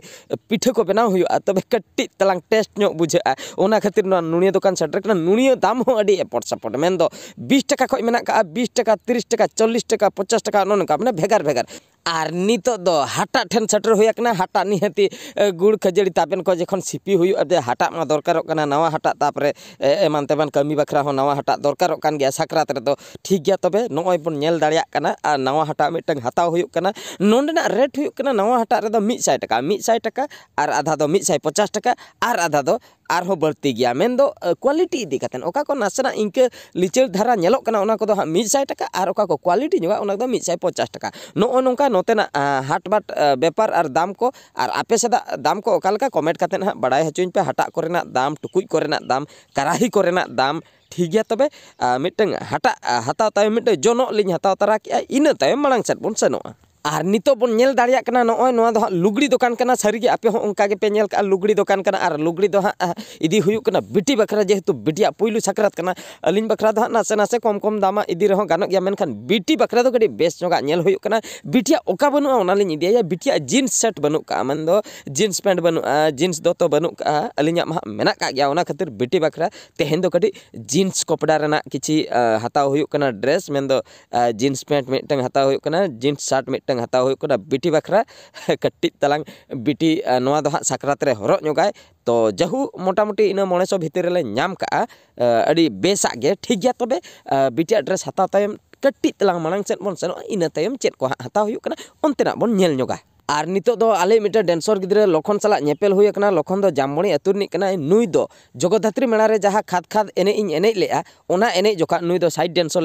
ᱯᱤᱴᱷᱟᱹ ᱠᱚ ᱵᱮᱱᱟᱣ ᱦᱩᱭᱩᱜᱼᱟ, ᱛᱚᱵᱮ ᱠᱟᱹᱴᱤᱡ ᱛᱟᱞᱟᱝ ᱴᱮᱥᱴ ᱧᱚᱜ ᱵᱩᱡᱷᱟᱹᱜᱼᱟ᱾ ᱚᱱᱟ ᱠᱷᱟᱹᱛᱤᱨ ᱱᱚᱣᱟ ᱱᱩᱲᱤᱭᱟᱹ ᱫᱚᱠᱟᱱ ᱥᱮᱴᱮᱨ ᱠᱟᱱᱟ᱾ ᱱᱩᱲᱤᱭᱟᱹ ᱫᱟᱢ ᱦᱚᱸ ᱟᱹᱰᱤ ᱮᱯᱚᱴ ᱥᱟᱯᱚᱴ, ᱢᱮᱱᱫᱚ ᱵᱤᱥ ᱴᱟᱠᱟ ᱠᱷᱚᱱ ᱢᱮᱱᱟᱜ ᱠᱟᱜᱼᱟ, ᱵᱤᱥ ᱴᱟᱠᱟ, ᱛᱤᱨᱤᱥ ᱴᱟᱠᱟ, ᱪᱚᱞᱞᱤᱥ ᱴᱟᱠᱟ, ᱯᱚᱧᱪᱟᱥ ᱴᱟᱠᱟ, ᱱᱚᱜᱼᱚ ᱱᱚᱝᱠᱟ, ᱢᱟᱱᱮ ᱵᱷᱮᱜᱟᱨ ᱵᱷᱮᱜᱟᱨ᱾ ᱟᱨ ᱱᱤᱛᱚᱜ ᱫᱚ ᱦᱟᱴᱟᱜ ᱴᱷᱮᱱ ᱥᱮᱴᱮᱨ ᱦᱩᱭ ᱟᱠᱟᱱᱟ᱾ ᱦᱟᱴᱟᱜ ᱱᱤᱦᱟᱹᱛᱤ, ᱮ, ᱜᱩᱲ ᱠᱷᱟᱹᱡᱟᱹᱲᱤ ᱛᱟᱵᱮᱱ ᱠᱚ ᱡᱚᱠᱷᱚᱱ ᱥᱤᱯᱤ ᱦᱩᱭᱩᱜᱼᱟ, ᱡᱮ ᱦᱟᱴᱟᱜ ᱢᱟ ᱫᱚᱨᱠᱟᱨᱚᱜ ᱠᱟᱱᱟ, ᱱᱟᱣᱟ ᱦᱟᱴᱟᱜ, ᱛᱟᱯᱚᱨᱮ, ᱮ, ᱮᱢᱟᱱ ᱛᱮᱢᱟᱱ ᱠᱟᱹᱢᱤ ᱵᱟᱠᱷᱨᱟ ᱦᱚᱸ ᱱᱟᱣᱟ ᱦᱟᱴᱟᱜ ᱫᱚᱨᱠᱟᱨᱚᱜ ᱠᱟᱱ ᱜᱮᱭᱟ ᱥᱟᱠᱨᱟᱛ ᱨᱮᱫᱚ᱾ ᱴᱷᱤᱠ ᱜᱮᱭᱟ, ᱛᱚᱵᱮ ᱱᱚᱜᱼᱚᱭ ᱵᱚᱱ ᱧᱮᱞ ᱫᱟᱲᱮᱭᱟᱜ ᱠᱟᱱᱟ, ᱟᱨ ᱱᱟᱣᱟ ᱦᱟᱴᱟᱜ ᱢᱤᱫᱴᱟᱝ ᱦᱟᱛᱟᱣ ᱦᱩᱭᱩᱜ ᱠᱟᱱᱟ᱾ ᱱᱚᱸᱰᱮᱱᱟᱜ ᱨᱮᱴ ᱦᱩᱭᱩᱜ ᱠᱟᱱᱟ, ᱱᱟᱣᱟ ᱦᱟᱴᱟᱜ ᱨᱮᱫᱚ ᱢᱤᱫ ᱥᱟᱭ ᱴᱟᱠᱟ, ᱢᱤᱫ ᱥᱟᱭ ᱴᱟᱠᱟ, ᱟᱨ ᱟᱫᱷᱟ ᱫᱚ ᱢᱤᱫ ᱥᱟᱭ ᱯᱚᱪᱟᱥ ᱴᱟᱠᱟ, ᱟᱨ ᱟᱫᱷᱟ ᱫᱚ ᱟᱨᱦᱚᱸ ᱵᱟᱹᱲᱛᱤ ᱜᱮᱭᱟ᱾ ᱢᱮᱱᱫᱚ, ᱮ, ᱠᱳᱣᱟᱞᱤᱴᱤ ᱤᱫᱤ ᱠᱟᱛᱮᱫ, ᱚᱠᱟ ᱠᱚ ᱱᱟᱥᱮᱱᱟᱜ ᱤᱱᱠᱟᱹ ᱞᱤᱪᱟᱹᱲ ᱫᱷᱟᱨᱟ ᱧᱮᱞᱚᱜ ᱠᱟᱱᱟ, ᱚᱱᱟ ᱠᱚᱫᱚ ᱦᱟᱸᱜ ᱢᱤᱫ ᱥᱟᱭ ᱴᱟᱠᱟ, ᱟᱨ ᱚᱠᱟ ᱠᱚ ᱠᱳᱣᱟᱞᱤᱴᱤ ᱧᱚᱜᱟ, ᱚᱱᱟ ᱠᱚᱫᱚ ᱢᱤᱫ ᱥᱟᱭ ᱯᱚᱪᱟᱥ ᱴᱟᱠᱟ᱾ ᱱᱚᱜᱼᱚ ᱱᱚᱝᱠᱟ ᱱᱚᱛᱮᱱᱟᱜ, ᱟ, ᱦᱟᱴ ᱵᱟᱴ, ᱟ, ᱵᱮᱯᱟᱨ ᱟᱨ ᱫᱟᱢ ᱠᱚ, ᱟᱨ ᱟᱯᱮ ᱥᱮᱫᱟᱜ ᱫᱟᱢ ᱠᱚ ᱚᱠᱟ ᱞᱮᱠᱟ, ᱠᱚᱢᱮᱱᱴ ᱠᱟᱛᱮᱫ ᱦᱟᱸᱜ ᱵᱟᱲᱟᱭ ᱦᱚᱪᱚᱧ ᱯᱮ᱾ ᱦᱟᱴᱟᱜ ᱠᱚᱨᱮᱱᱟᱜ ᱫᱟᱢ, ᱴᱩᱠᱩᱡ ᱠᱚᱨᱮᱱᱟᱜ ᱫᱟᱢ, ᱠᱟᱨᱟᱦᱤ ᱠᱚᱨᱮᱱᱟᱜ ᱫᱟᱢ᱾ ᱴᱷᱤᱠ ᱜᱮᱭᱟ, ᱛᱚᱵᱮ, ᱟ, ᱢᱤᱫᱴᱟᱝ ᱦᱟᱴᱟᱜ, ᱟ, ᱦᱟᱛᱟᱣ ᱛᱟᱭᱚᱢ ᱢᱤᱫᱴᱟᱝ ᱡᱚᱱᱚᱜ ᱞᱤᱧ ᱦᱟᱛᱟᱣ ᱛᱟᱨᱟ ᱠᱮᱜᱼᱟ, ᱤᱱᱟᱹ ᱛᱟᱭᱚᱢ ᱢᱟᱲᱟᱝ ᱥᱮᱫ ᱵᱚᱱ ᱥᱮᱱᱚᱜᱼᱟ᱾ ᱟᱨ ᱱᱤᱛᱚᱜ ᱵᱚᱱ ᱧᱮᱞ ᱫᱟᱲᱮᱭᱟᱜ ᱠᱟᱱᱟ, ᱱᱚᱜᱼᱚᱭ ᱱᱚᱣᱟ ᱫᱚ ᱦᱟᱸᱜ ᱞᱩᱜᱽᱲᱤ ᱫᱚᱠᱟᱱ ᱠᱟᱱᱟ᱾ ᱥᱟᱹᱨᱤᱜᱮ ᱟᱯᱮ ᱦᱚᱸ ᱚᱱᱠᱟ ᱜᱮᱯᱮ ᱧᱮᱞ ᱠᱟᱜᱼᱟ, ᱞᱩᱜᱽᱲᱤ ᱫᱚᱠᱟᱱ ᱠᱟᱱᱟ᱾ ᱟᱨ ᱞᱩᱜᱽᱲᱤ ᱫᱚ ᱦᱟᱸᱜ, ᱟ, ᱤᱫᱤ ᱦᱩᱭᱩᱜ ᱠᱟᱱᱟ ᱵᱤᱴᱤ ᱵᱟᱠᱷᱨᱟ, ᱡᱮᱦᱮᱛᱩ ᱵᱤᱴᱤᱭᱟᱜ ᱯᱩᱭᱞᱩ ᱥᱟᱠᱨᱟᱛ ᱠᱟᱱᱟ᱾ ᱟᱹᱞᱤᱧ ᱵᱟᱠᱷᱨᱟ ᱫᱚ ᱦᱟᱸᱜ ᱱᱟᱥᱮ ᱱᱟᱥᱮ ᱠᱚᱢ ᱠᱚᱢ ᱫᱟᱢᱟᱜ ᱤᱫᱤ ᱨᱮᱦᱚᱸ ᱜᱟᱱᱚᱜ ᱜᱮᱭᱟ, ᱢᱮᱱᱠᱷᱟᱱ ᱵᱤᱴᱤ ᱵᱟᱠᱷᱨᱟ ᱫᱚ ᱠᱟᱹᱴᱤᱡ ᱵᱮᱥ ᱧᱚᱜᱟᱜ ᱧᱮᱞ ᱦᱩᱭᱩᱜ ᱠᱟᱱᱟ᱾ ᱵᱤᱴᱤᱭᱟᱜ ᱚᱠᱟ ᱵᱟᱹᱱᱩᱜᱼᱟ, ᱚᱱᱟᱞᱤᱧ ᱤᱫᱤᱭᱟᱭᱟ᱾ ᱵᱤᱴᱤᱭᱟᱜ ᱡᱤᱱᱥ ᱥᱮᱴ ᱵᱟᱹᱱᱩᱜ ᱠᱟᱜᱼᱟ, ᱢᱮᱱᱫᱚ ᱡᱤᱱᱥ ᱯᱮᱱᱴ ᱵᱟᱹᱱᱩᱜᱼᱟ, ᱡᱤᱱᱥ ᱫᱚᱛᱚ ᱵᱟᱹᱱᱩᱜ ᱠᱟᱜᱼᱟ᱾ ᱟᱹᱞᱤᱧᱟᱜ ᱢᱟ ᱦᱟᱸᱜ ᱢᱮᱱᱟᱜ ᱠᱟᱜ ᱜᱮᱭᱟ, ᱚᱱᱟ ᱠᱷᱟᱹᱛᱤᱨ ᱵᱤᱴᱤ ᱵᱟᱠᱷᱨᱟ ᱛᱮᱦᱮᱧ ᱫᱚ ᱠᱟᱹᱴᱤᱡ ᱡᱤᱱᱥ ᱠᱚᱯᱲᱟ ᱨᱮᱱᱟᱜ ᱠᱤᱪᱷᱤ, ᱟ, ᱦᱟᱛᱟᱣ ᱦᱩᱭᱩᱜ ᱠᱟᱱᱟ ᱰᱨᱮᱥ, ᱢᱮᱱᱫᱚ, ᱟ, ᱡᱤᱱᱥ ᱯᱮᱱᱴ ᱢᱤᱫᱴᱟᱝ ᱦᱟᱛᱟᱣ ᱦᱩᱭᱩᱜ ᱠᱟᱱᱟ, ᱡᱤᱱᱥ ᱥᱟᱨᱴ ᱢᱤᱫᱴᱟᱝ ᱦᱟᱛᱟᱣ ᱦᱩᱭᱩᱜ ᱠᱟᱱᱟ ᱵᱤᱴᱤ ᱵᱟᱠᱷᱨᱟ᱾ ᱠᱟᱹᱴᱤᱡ ᱛᱟᱞᱟᱝ ᱵᱤᱴᱤ, ᱟ, ᱱᱚᱣᱟ ᱫᱚ ᱦᱟᱸᱜ ᱥᱟᱠᱨᱟᱛ ᱨᱮ ᱦᱚᱨᱚᱜ ᱧᱚᱜᱟᱭ᱾ ᱛᱚ ᱡᱟᱦᱩ ᱢᱚᱴᱟᱢᱩᱴᱤ ᱤᱱᱟᱹ ᱢᱚᱬᱮ ᱥᱚ ᱵᱷᱤᱛᱤᱨ ᱨᱮᱞᱮ ᱧᱟᱢ ᱠᱟᱜᱼᱟ᱾ ᱟ, ᱟᱹᱰᱤ ᱵᱮᱥᱟᱜ ᱜᱮ, ᱴᱷᱤᱠ ᱜᱮᱭᱟ᱾ ᱛᱚᱵᱮ, ᱟ, ᱵᱤᱴᱤᱭᱟᱜ ᱰᱨᱮᱥ ᱦᱟᱛᱟᱣ ᱛᱟᱭᱚᱢ ᱠᱟᱹᱴᱤᱡ ᱛᱟᱞᱟᱝ ᱢᱟᱲᱟᱝ ᱥᱮᱫ ᱵᱚᱱ ᱥᱮᱱᱚᱜᱼᱟ, ᱤᱱᱟᱹ ᱛᱟᱭᱚᱢ ᱪᱮᱫ ᱠᱚ ᱦᱟᱸᱜ ᱦᱟᱛᱟᱣ ᱦᱩᱭᱩᱜ ᱠᱟᱱᱟ ᱚᱱᱛᱮᱱᱟᱜ ᱵᱚᱱ ᱧᱮᱞ ᱧᱚᱜᱟ᱾ ᱟᱨ ᱱᱤᱛᱚᱜ ᱫᱚ ᱟᱞᱮ ᱢᱤᱫᱴᱮᱱ ᱰᱮᱱᱥᱚᱨ ᱜᱤᱫᱽᱨᱟᱹ ᱞᱚᱠᱷᱚᱱ ᱥᱟᱞᱟᱜ ᱧᱮᱯᱮᱞ ᱦᱩᱭ ᱟᱠᱟᱱᱟ᱾ ᱞᱚᱠᱷᱚᱱ ᱫᱚ ᱡᱟᱢᱵᱚᱱᱤ ᱟᱹᱛᱩ ᱨᱤᱱᱤᱡ ᱠᱟᱱᱟᱭ᱾ ᱱᱩᱭ ᱫᱚ ᱡᱚᱜᱚᱫᱷᱟᱛᱨᱤ ᱢᱮᱞᱟ ᱨᱮ ᱡᱟᱦᱟᱸ ᱠᱷᱟᱫᱽ ᱠᱷᱟᱫᱽ ᱮᱱᱮᱡ ᱤᱧ ᱮᱱᱮᱡ ᱞᱮᱜᱼᱟ, ᱚᱱᱟ ᱮᱱᱮᱡ ᱡᱚᱠᱷᱟᱜ ᱱᱩᱭ ᱫᱚ ᱥᱟᱭᱤᱰ ᱰᱮᱱᱥᱚᱨ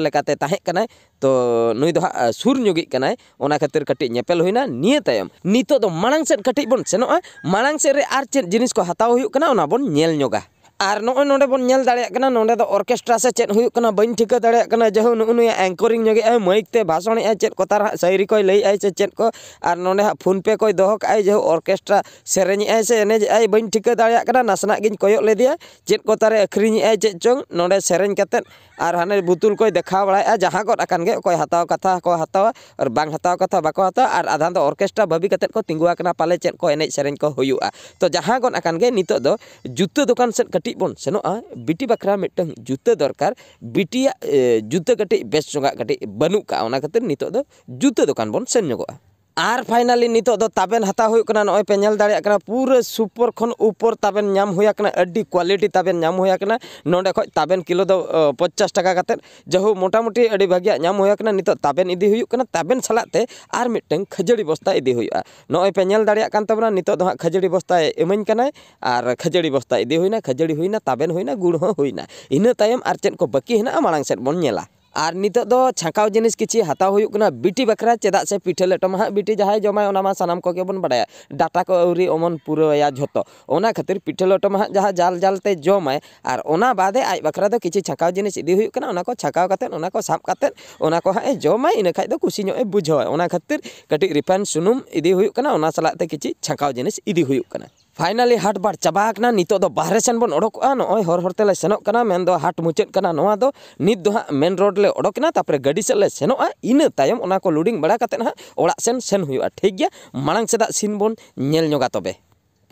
ᱞᱮᱠᱟᱛᱮ ᱛᱟᱦᱮᱸ ᱠᱟᱱᱟᱭ᱾ ᱛᱚ ᱱᱩᱭ ᱫᱚ ᱦᱟᱸᱜ, ᱟ, ᱥᱩᱨ ᱧᱚᱜᱤᱡ ᱠᱟᱱᱟᱭ, ᱚᱱᱟ ᱠᱷᱟᱹᱛᱤᱨ ᱠᱟᱹᱴᱤᱡ ᱧᱮᱯᱮᱞ ᱦᱩᱭᱱᱟ᱾ ᱱᱤᱭᱟᱹ ᱛᱟᱭᱚᱢ ᱱᱤᱛᱚᱜ ᱫᱚ ᱢᱟᱲᱟᱝ ᱥᱮᱫ ᱠᱟᱹᱴᱤᱡ ᱵᱚᱱ ᱥᱮᱱᱚᱜᱼᱟ, ᱢᱟᱲᱟᱝ ᱥᱮᱫ ᱨᱮ ᱟᱨ ᱪᱮᱫ ᱡᱤᱱᱤᱥ ᱠᱚ ᱦᱟᱛᱟᱣ ᱦᱩᱭᱩᱜ ᱠᱟᱱᱟ ᱚᱱᱟ ᱵᱚᱱ ᱧᱮᱞ ᱧᱚᱜᱟ᱾ ᱟᱨ ᱱᱚᱜᱼᱚᱭ ᱱᱚᱰᱮ ᱵᱚᱱ ᱧᱮᱞ ᱫᱟᱲᱮᱭᱟᱜ ᱠᱟᱱᱟ, ᱱᱚᱰᱮ ᱫᱚ ᱚᱨᱠᱮᱥᱴᱨᱟ ᱥᱮ ᱪᱮᱫ ᱦᱩᱭᱩᱜ ᱠᱟᱱᱟ ᱵᱟᱹᱧ ᱴᱷᱤᱠᱟᱹ ᱫᱟᱲᱮᱭᱟᱜ ᱠᱟᱱᱟ᱾ ᱡᱟᱦᱳ ᱱᱩᱜᱼᱩ ᱱᱩᱭ ᱮᱝᱠᱚᱨᱤᱝ ᱧᱚᱜᱮᱜᱼᱟᱭ, ᱢᱟᱭᱤᱠ ᱛᱮ ᱵᱷᱟᱥᱚᱱᱮᱜᱼᱟᱭ, ᱪᱮᱫ ᱠᱚ ᱛᱟᱨ ᱦᱟᱸᱜ ᱥᱟᱭᱨᱤ ᱠᱚᱭ ᱞᱟᱹᱭᱮᱜᱼᱟᱭ ᱥᱮ ᱪᱮᱫ ᱠᱚ, ᱟᱨ ᱱᱚᱰᱮ ᱦᱟᱸᱜ ᱯᱷᱳᱱ ᱯᱮ ᱠᱚᱭ ᱫᱚᱦᱚ ᱠᱟᱜᱼᱟᱭ, ᱡᱟᱦᱳ ᱚᱨᱠᱮᱥᱴᱨᱟ ᱥᱮᱨᱮᱧᱮᱜᱼᱟᱭ ᱥᱮ ᱮᱱᱮᱡᱮᱜᱼᱟᱭ ᱵᱟᱹᱧ ᱴᱷᱤᱠᱟᱹ ᱫᱟᱲᱮᱭᱟᱜ ᱠᱟᱱᱟ᱾ ᱱᱟᱥᱮᱱᱟᱜ ᱜᱤᱧ ᱠᱚᱭᱚᱜ ᱞᱮᱫᱮᱭᱟ, ᱪᱮᱫ ᱠᱚ ᱛᱟᱨᱮ ᱟᱹᱠᱷᱨᱤᱧᱮᱜᱼᱟᱭ ᱪᱮᱫ ᱪᱚᱝ ᱱᱚᱰᱮ ᱥᱮᱨᱮᱧ ᱠᱟᱛᱮᱫ, ᱟᱨ ᱦᱟᱱᱮ ᱵᱩᱛᱩᱞ ᱠᱚᱭ ᱫᱮᱠᱷᱟᱣ ᱵᱟᱲᱟᱭᱮᱜᱼᱟ᱾ ᱡᱟᱦᱟᱸ ᱜᱚᱫ ᱟᱠᱟᱱ ᱜᱮ, ᱚᱠᱚᱭ ᱦᱟᱛᱟᱣ ᱠᱟᱛᱷᱟ ᱠᱚ ᱦᱟᱛᱟᱣᱟ ᱟᱨ ᱵᱟᱝ ᱦᱟᱛᱟᱣ ᱠᱟᱛᱷᱟ ᱵᱟᱠᱚ ᱦᱟᱛᱟᱣᱟ, ᱟᱨ ᱟᱫᱷᱟᱱ ᱫᱚ ᱚᱨᱠᱮᱥᱴᱨᱟ ᱵᱷᱟᱹᱵᱤ ᱠᱟᱛᱮᱫ ᱠᱚ ᱛᱤᱸᱜᱩ ᱟᱠᱟᱱᱟ, ᱯᱟᱞᱮ ᱪᱮᱫ ᱠᱚ ᱮᱱᱮᱡ ᱥᱮᱨᱮᱧ ᱠᱚ ᱦᱩᱭᱩᱜᱼᱟ᱾ ᱛᱚ ᱡᱟᱦᱟᱸ ᱜᱚᱫ ᱟᱠᱟᱱ ᱜᱮ, ᱱᱤᱛᱚᱜ ᱫᱚ ᱡᱩᱛᱟᱹ ᱫᱚᱠᱟᱱ ᱥᱮᱫ ᱠᱟᱹᱴᱤᱡ ᱵᱚᱱ ᱥᱮᱱᱚᱜᱼᱟ᱾ ᱵᱤᱴᱤ ᱵᱟᱠᱷᱨᱟ ᱢᱤᱫᱴᱟᱝ ᱡᱩᱛᱟᱹ ᱫᱚᱨᱠᱟᱨ, ᱵᱤᱴᱤᱭᱟᱜ, ᱮ, ᱡᱩᱛᱟᱹ ᱠᱟᱹᱴᱤᱡ ᱵᱮᱥ ᱧᱚᱜᱟᱜ ᱠᱟᱹᱴᱤᱡ ᱵᱟᱹᱱᱩᱜ ᱠᱟᱜᱼᱟ, ᱚᱱᱟ ᱠᱷᱟᱹᱛᱤᱨ ᱱᱤᱛᱚᱜ ᱫᱚ ᱡᱩᱛᱟᱹ ᱫᱚᱠᱟᱱ ᱵᱚᱱ ᱥᱮᱱ ᱧᱚᱜᱚᱜᱼᱟ᱾ ᱟᱨ finally ᱱᱤᱛᱚᱜ ᱫᱚ ᱛᱟᱵᱮᱱ ᱦᱟᱛᱟᱣ ᱦᱩᱭᱩᱜ ᱠᱟᱱᱟ᱾ ᱱᱚᱜᱼᱚᱭ ᱯᱮ ᱧᱮᱞ ᱫᱟᱲᱮᱭᱟᱜ ᱠᱟᱱᱟ, ᱯᱩᱨᱟᱹ ᱥᱩᱯᱚᱨ ᱠᱷᱚᱱ ᱩᱯᱚᱨ ᱛᱟᱵᱮᱱ ᱧᱟᱢ ᱦᱩᱭ ᱟᱠᱟᱱᱟ, ᱟᱹᱰᱤ quality ᱛᱟᱵᱮᱱ ᱧᱟᱢ ᱦᱩᱭ ᱟᱠᱟᱱᱟ᱾ ᱱᱚᱰᱮ ᱠᱷᱚᱡ ᱛᱟᱵᱮᱱ ᱠᱤᱞᱳ ᱫᱚ, ᱚ, ᱯᱚᱧᱪᱟᱥ ᱴᱟᱠᱟ ᱠᱟᱛᱮᱫ᱾ ᱡᱟᱦᱳ ᱢᱚᱴᱟᱢᱩᱴᱤ ᱟᱹᱰᱤ ᱵᱷᱟᱹᱜᱤᱭᱟᱜ ᱧᱟᱢ ᱦᱩᱭ ᱟᱠᱟᱱᱟ᱾ ᱱᱤᱛᱚᱜ ᱛᱟᱵᱮᱱ ᱤᱫᱤ ᱦᱩᱭᱩᱜ ᱠᱟᱱᱟ, ᱛᱟᱵᱮᱱ ᱥᱟᱞᱟᱜ ᱛᱮ ᱟᱨ ᱢᱤᱫᱴᱟᱝ ᱠᱷᱟᱹᱡᱟᱹᱲᱤ ᱵᱚᱥᱛᱟ ᱤᱫᱤ ᱦᱩᱭᱩᱜᱼᱟ᱾ ᱱᱚᱜᱼᱚᱭ ᱯᱮ ᱧᱮᱞ ᱫᱟᱲᱮᱭᱟᱜ ᱠᱟᱱ ᱛᱟᱵᱚᱱᱟ, ᱱᱤᱛᱚᱜ ᱫᱚ ᱦᱟᱸᱜ ᱠᱷᱟᱹᱡᱟᱹᱲᱤ ᱵᱚᱥᱛᱟᱭ ᱤᱢᱟᱹᱧ ᱠᱟᱱᱟᱭ, ᱟᱨ ᱠᱷᱟᱹᱡᱟᱹᱲᱤ ᱵᱚᱥᱛᱟ ᱤᱫᱤ ᱦᱩᱭᱱᱟ, ᱠᱷᱟᱹᱡᱟᱹᱲᱤ ᱦᱩᱭᱱᱟ, ᱛᱟᱵᱮᱱ ᱦᱩᱭᱱᱟ, ᱜᱩᱲ ᱦᱚᱸ ᱦᱩᱭᱱᱟ᱾ ᱤᱱᱟᱹ ᱛᱟᱭᱚᱢ ᱟᱨ ᱪᱮᱫ ᱠᱚ ᱵᱟᱹᱠᱤ ᱦᱮᱱᱟᱜᱼᱟ, ᱢᱟᱲᱟᱝ ᱥᱮᱫ ᱵᱚᱱ ᱧᱮᱞᱟ᱾ ᱟᱨ ᱱᱤᱛᱚᱜ ᱫᱚ ᱪᱷᱟᱸᱠᱟᱣ ᱡᱤᱱᱤᱥ ᱠᱤᱪᱷᱤ ᱦᱟᱛᱟᱣ ᱦᱩᱭᱩᱜ ᱠᱟᱱᱟ ᱵᱤᱴᱤ ᱵᱟᱠᱷᱨᱟ, ᱪᱮᱫᱟᱜ ᱥᱮ ᱯᱤᱴᱷᱟᱹ ᱞᱮᱴᱚ ᱢᱟ ᱦᱟᱸᱜ ᱵᱤᱴᱤ ᱡᱟᱦᱟᱸᱭ ᱡᱚᱢᱟᱭ, ᱚᱱᱟ ᱢᱟ ᱥᱟᱱᱟᱢ ᱠᱚᱜᱮ ᱵᱚᱱ ᱵᱟᱰᱟᱭᱟ, ᱰᱟᱴᱟ ᱠᱚ ᱟᱹᱣᱨᱤ ᱚᱢᱚᱱ ᱯᱩᱨᱟᱹᱣᱟᱭᱟ ᱡᱷᱚᱛᱚ᱾ ᱚᱱᱟ ᱠᱷᱟᱹᱛᱤᱨ ᱯᱤᱴᱷᱟᱹ ᱞᱮᱴᱚ ᱢᱟ ᱦᱟᱸᱜ ᱡᱟᱦᱟᱸ ᱡᱟᱞ ᱡᱟᱞ ᱛᱮ ᱡᱚᱢᱟᱭ, ᱟᱨ ᱚᱱᱟ ᱵᱟᱫᱮ ᱟᱡ ᱵᱟᱠᱷᱨᱟ ᱫᱚ ᱠᱤᱪᱷᱤ ᱪᱷᱟᱸᱠᱟᱣ ᱡᱤᱱᱤᱥ ᱤᱫᱤ ᱦᱩᱭᱩᱜ ᱠᱟᱱᱟ᱾ ᱚᱱᱟ ᱠᱚ ᱪᱷᱟᱸᱠᱟᱣ ᱠᱟᱛᱮᱫ, ᱚᱱᱟ ᱠᱚ ᱥᱟᱵ ᱠᱟᱛᱮᱫ, ᱚᱱᱟ ᱠᱚ ᱦᱟᱸᱜ ᱮ ᱡᱚᱢᱟᱭ, ᱤᱱᱟᱹ ᱠᱷᱟᱡ ᱫᱚ ᱠᱩᱥᱤ ᱧᱚᱜ ᱮ ᱵᱩᱡᱷᱟᱹᱣᱟ᱾ ᱚᱱᱟ ᱠᱷᱟᱹᱛᱤᱨ ᱠᱟᱹᱴᱤᱡ refined ᱥᱩᱱᱩᱢ ᱤᱫᱤ ᱦᱩᱭᱩᱜ ᱠᱟᱱᱟ, ᱚᱱᱟ ᱥᱟᱞᱟᱜ ᱛᱮ ᱠᱤᱪᱷᱤ ᱪᱷᱟᱸᱠᱟᱣ ᱡᱤᱱᱤᱥ ᱤᱫᱤ ᱦᱩᱭᱩᱜ ᱠᱟᱱᱟ᱾ Finally ᱦᱟᱴ ᱵᱟᱴ ᱪᱟᱵᱟ ᱟᱠᱟᱱᱟ᱾ ᱱᱤᱛᱚᱜ ᱫᱚ ᱵᱟᱦᱨᱮ ᱥᱮᱱ ᱵᱚᱱ ᱚᱰᱚᱠᱚᱜᱼᱟ᱾ ᱱᱚᱜᱼᱚᱭ ᱦᱚᱨ ᱦᱚᱨ ᱛᱮᱞᱮ ᱥᱮᱱᱚᱜ ᱠᱟᱱᱟ, ᱢᱮᱱᱫᱚ ᱦᱟᱴ ᱢᱩᱪᱟᱹᱫ ᱠᱟᱱᱟ ᱱᱚᱣᱟ ᱫᱚ᱾ ᱱᱤᱛ ᱫᱚ ᱦᱟᱸᱜ main road ᱞᱮ ᱚᱰᱚᱠ ᱮᱱᱟ, ᱛᱟᱨᱯᱚᱨᱮ ᱜᱟᱹᱰᱤ ᱥᱮᱫ ᱞᱮ ᱥᱮᱱᱚᱜᱼᱟ᱾ ᱤᱱᱟᱹ ᱛᱟᱭᱚᱢ ᱚᱱᱟ ᱠᱚ loading ᱵᱟᱲᱟ ᱠᱟᱛᱮᱫ ᱦᱟᱸᱜ ᱚᱲᱟᱜ ᱥᱮᱱ ᱥᱮᱱ ᱦᱩᱭᱩᱜᱼᱟ᱾ ᱴᱷᱤᱠ ᱜᱮᱭᱟ, ᱢᱟᱲᱟᱝ ᱥᱮᱫᱟᱜ scene ᱵᱚᱱ ᱧᱮᱞ ᱧᱚᱜᱟ ᱛᱚᱵᱮ᱾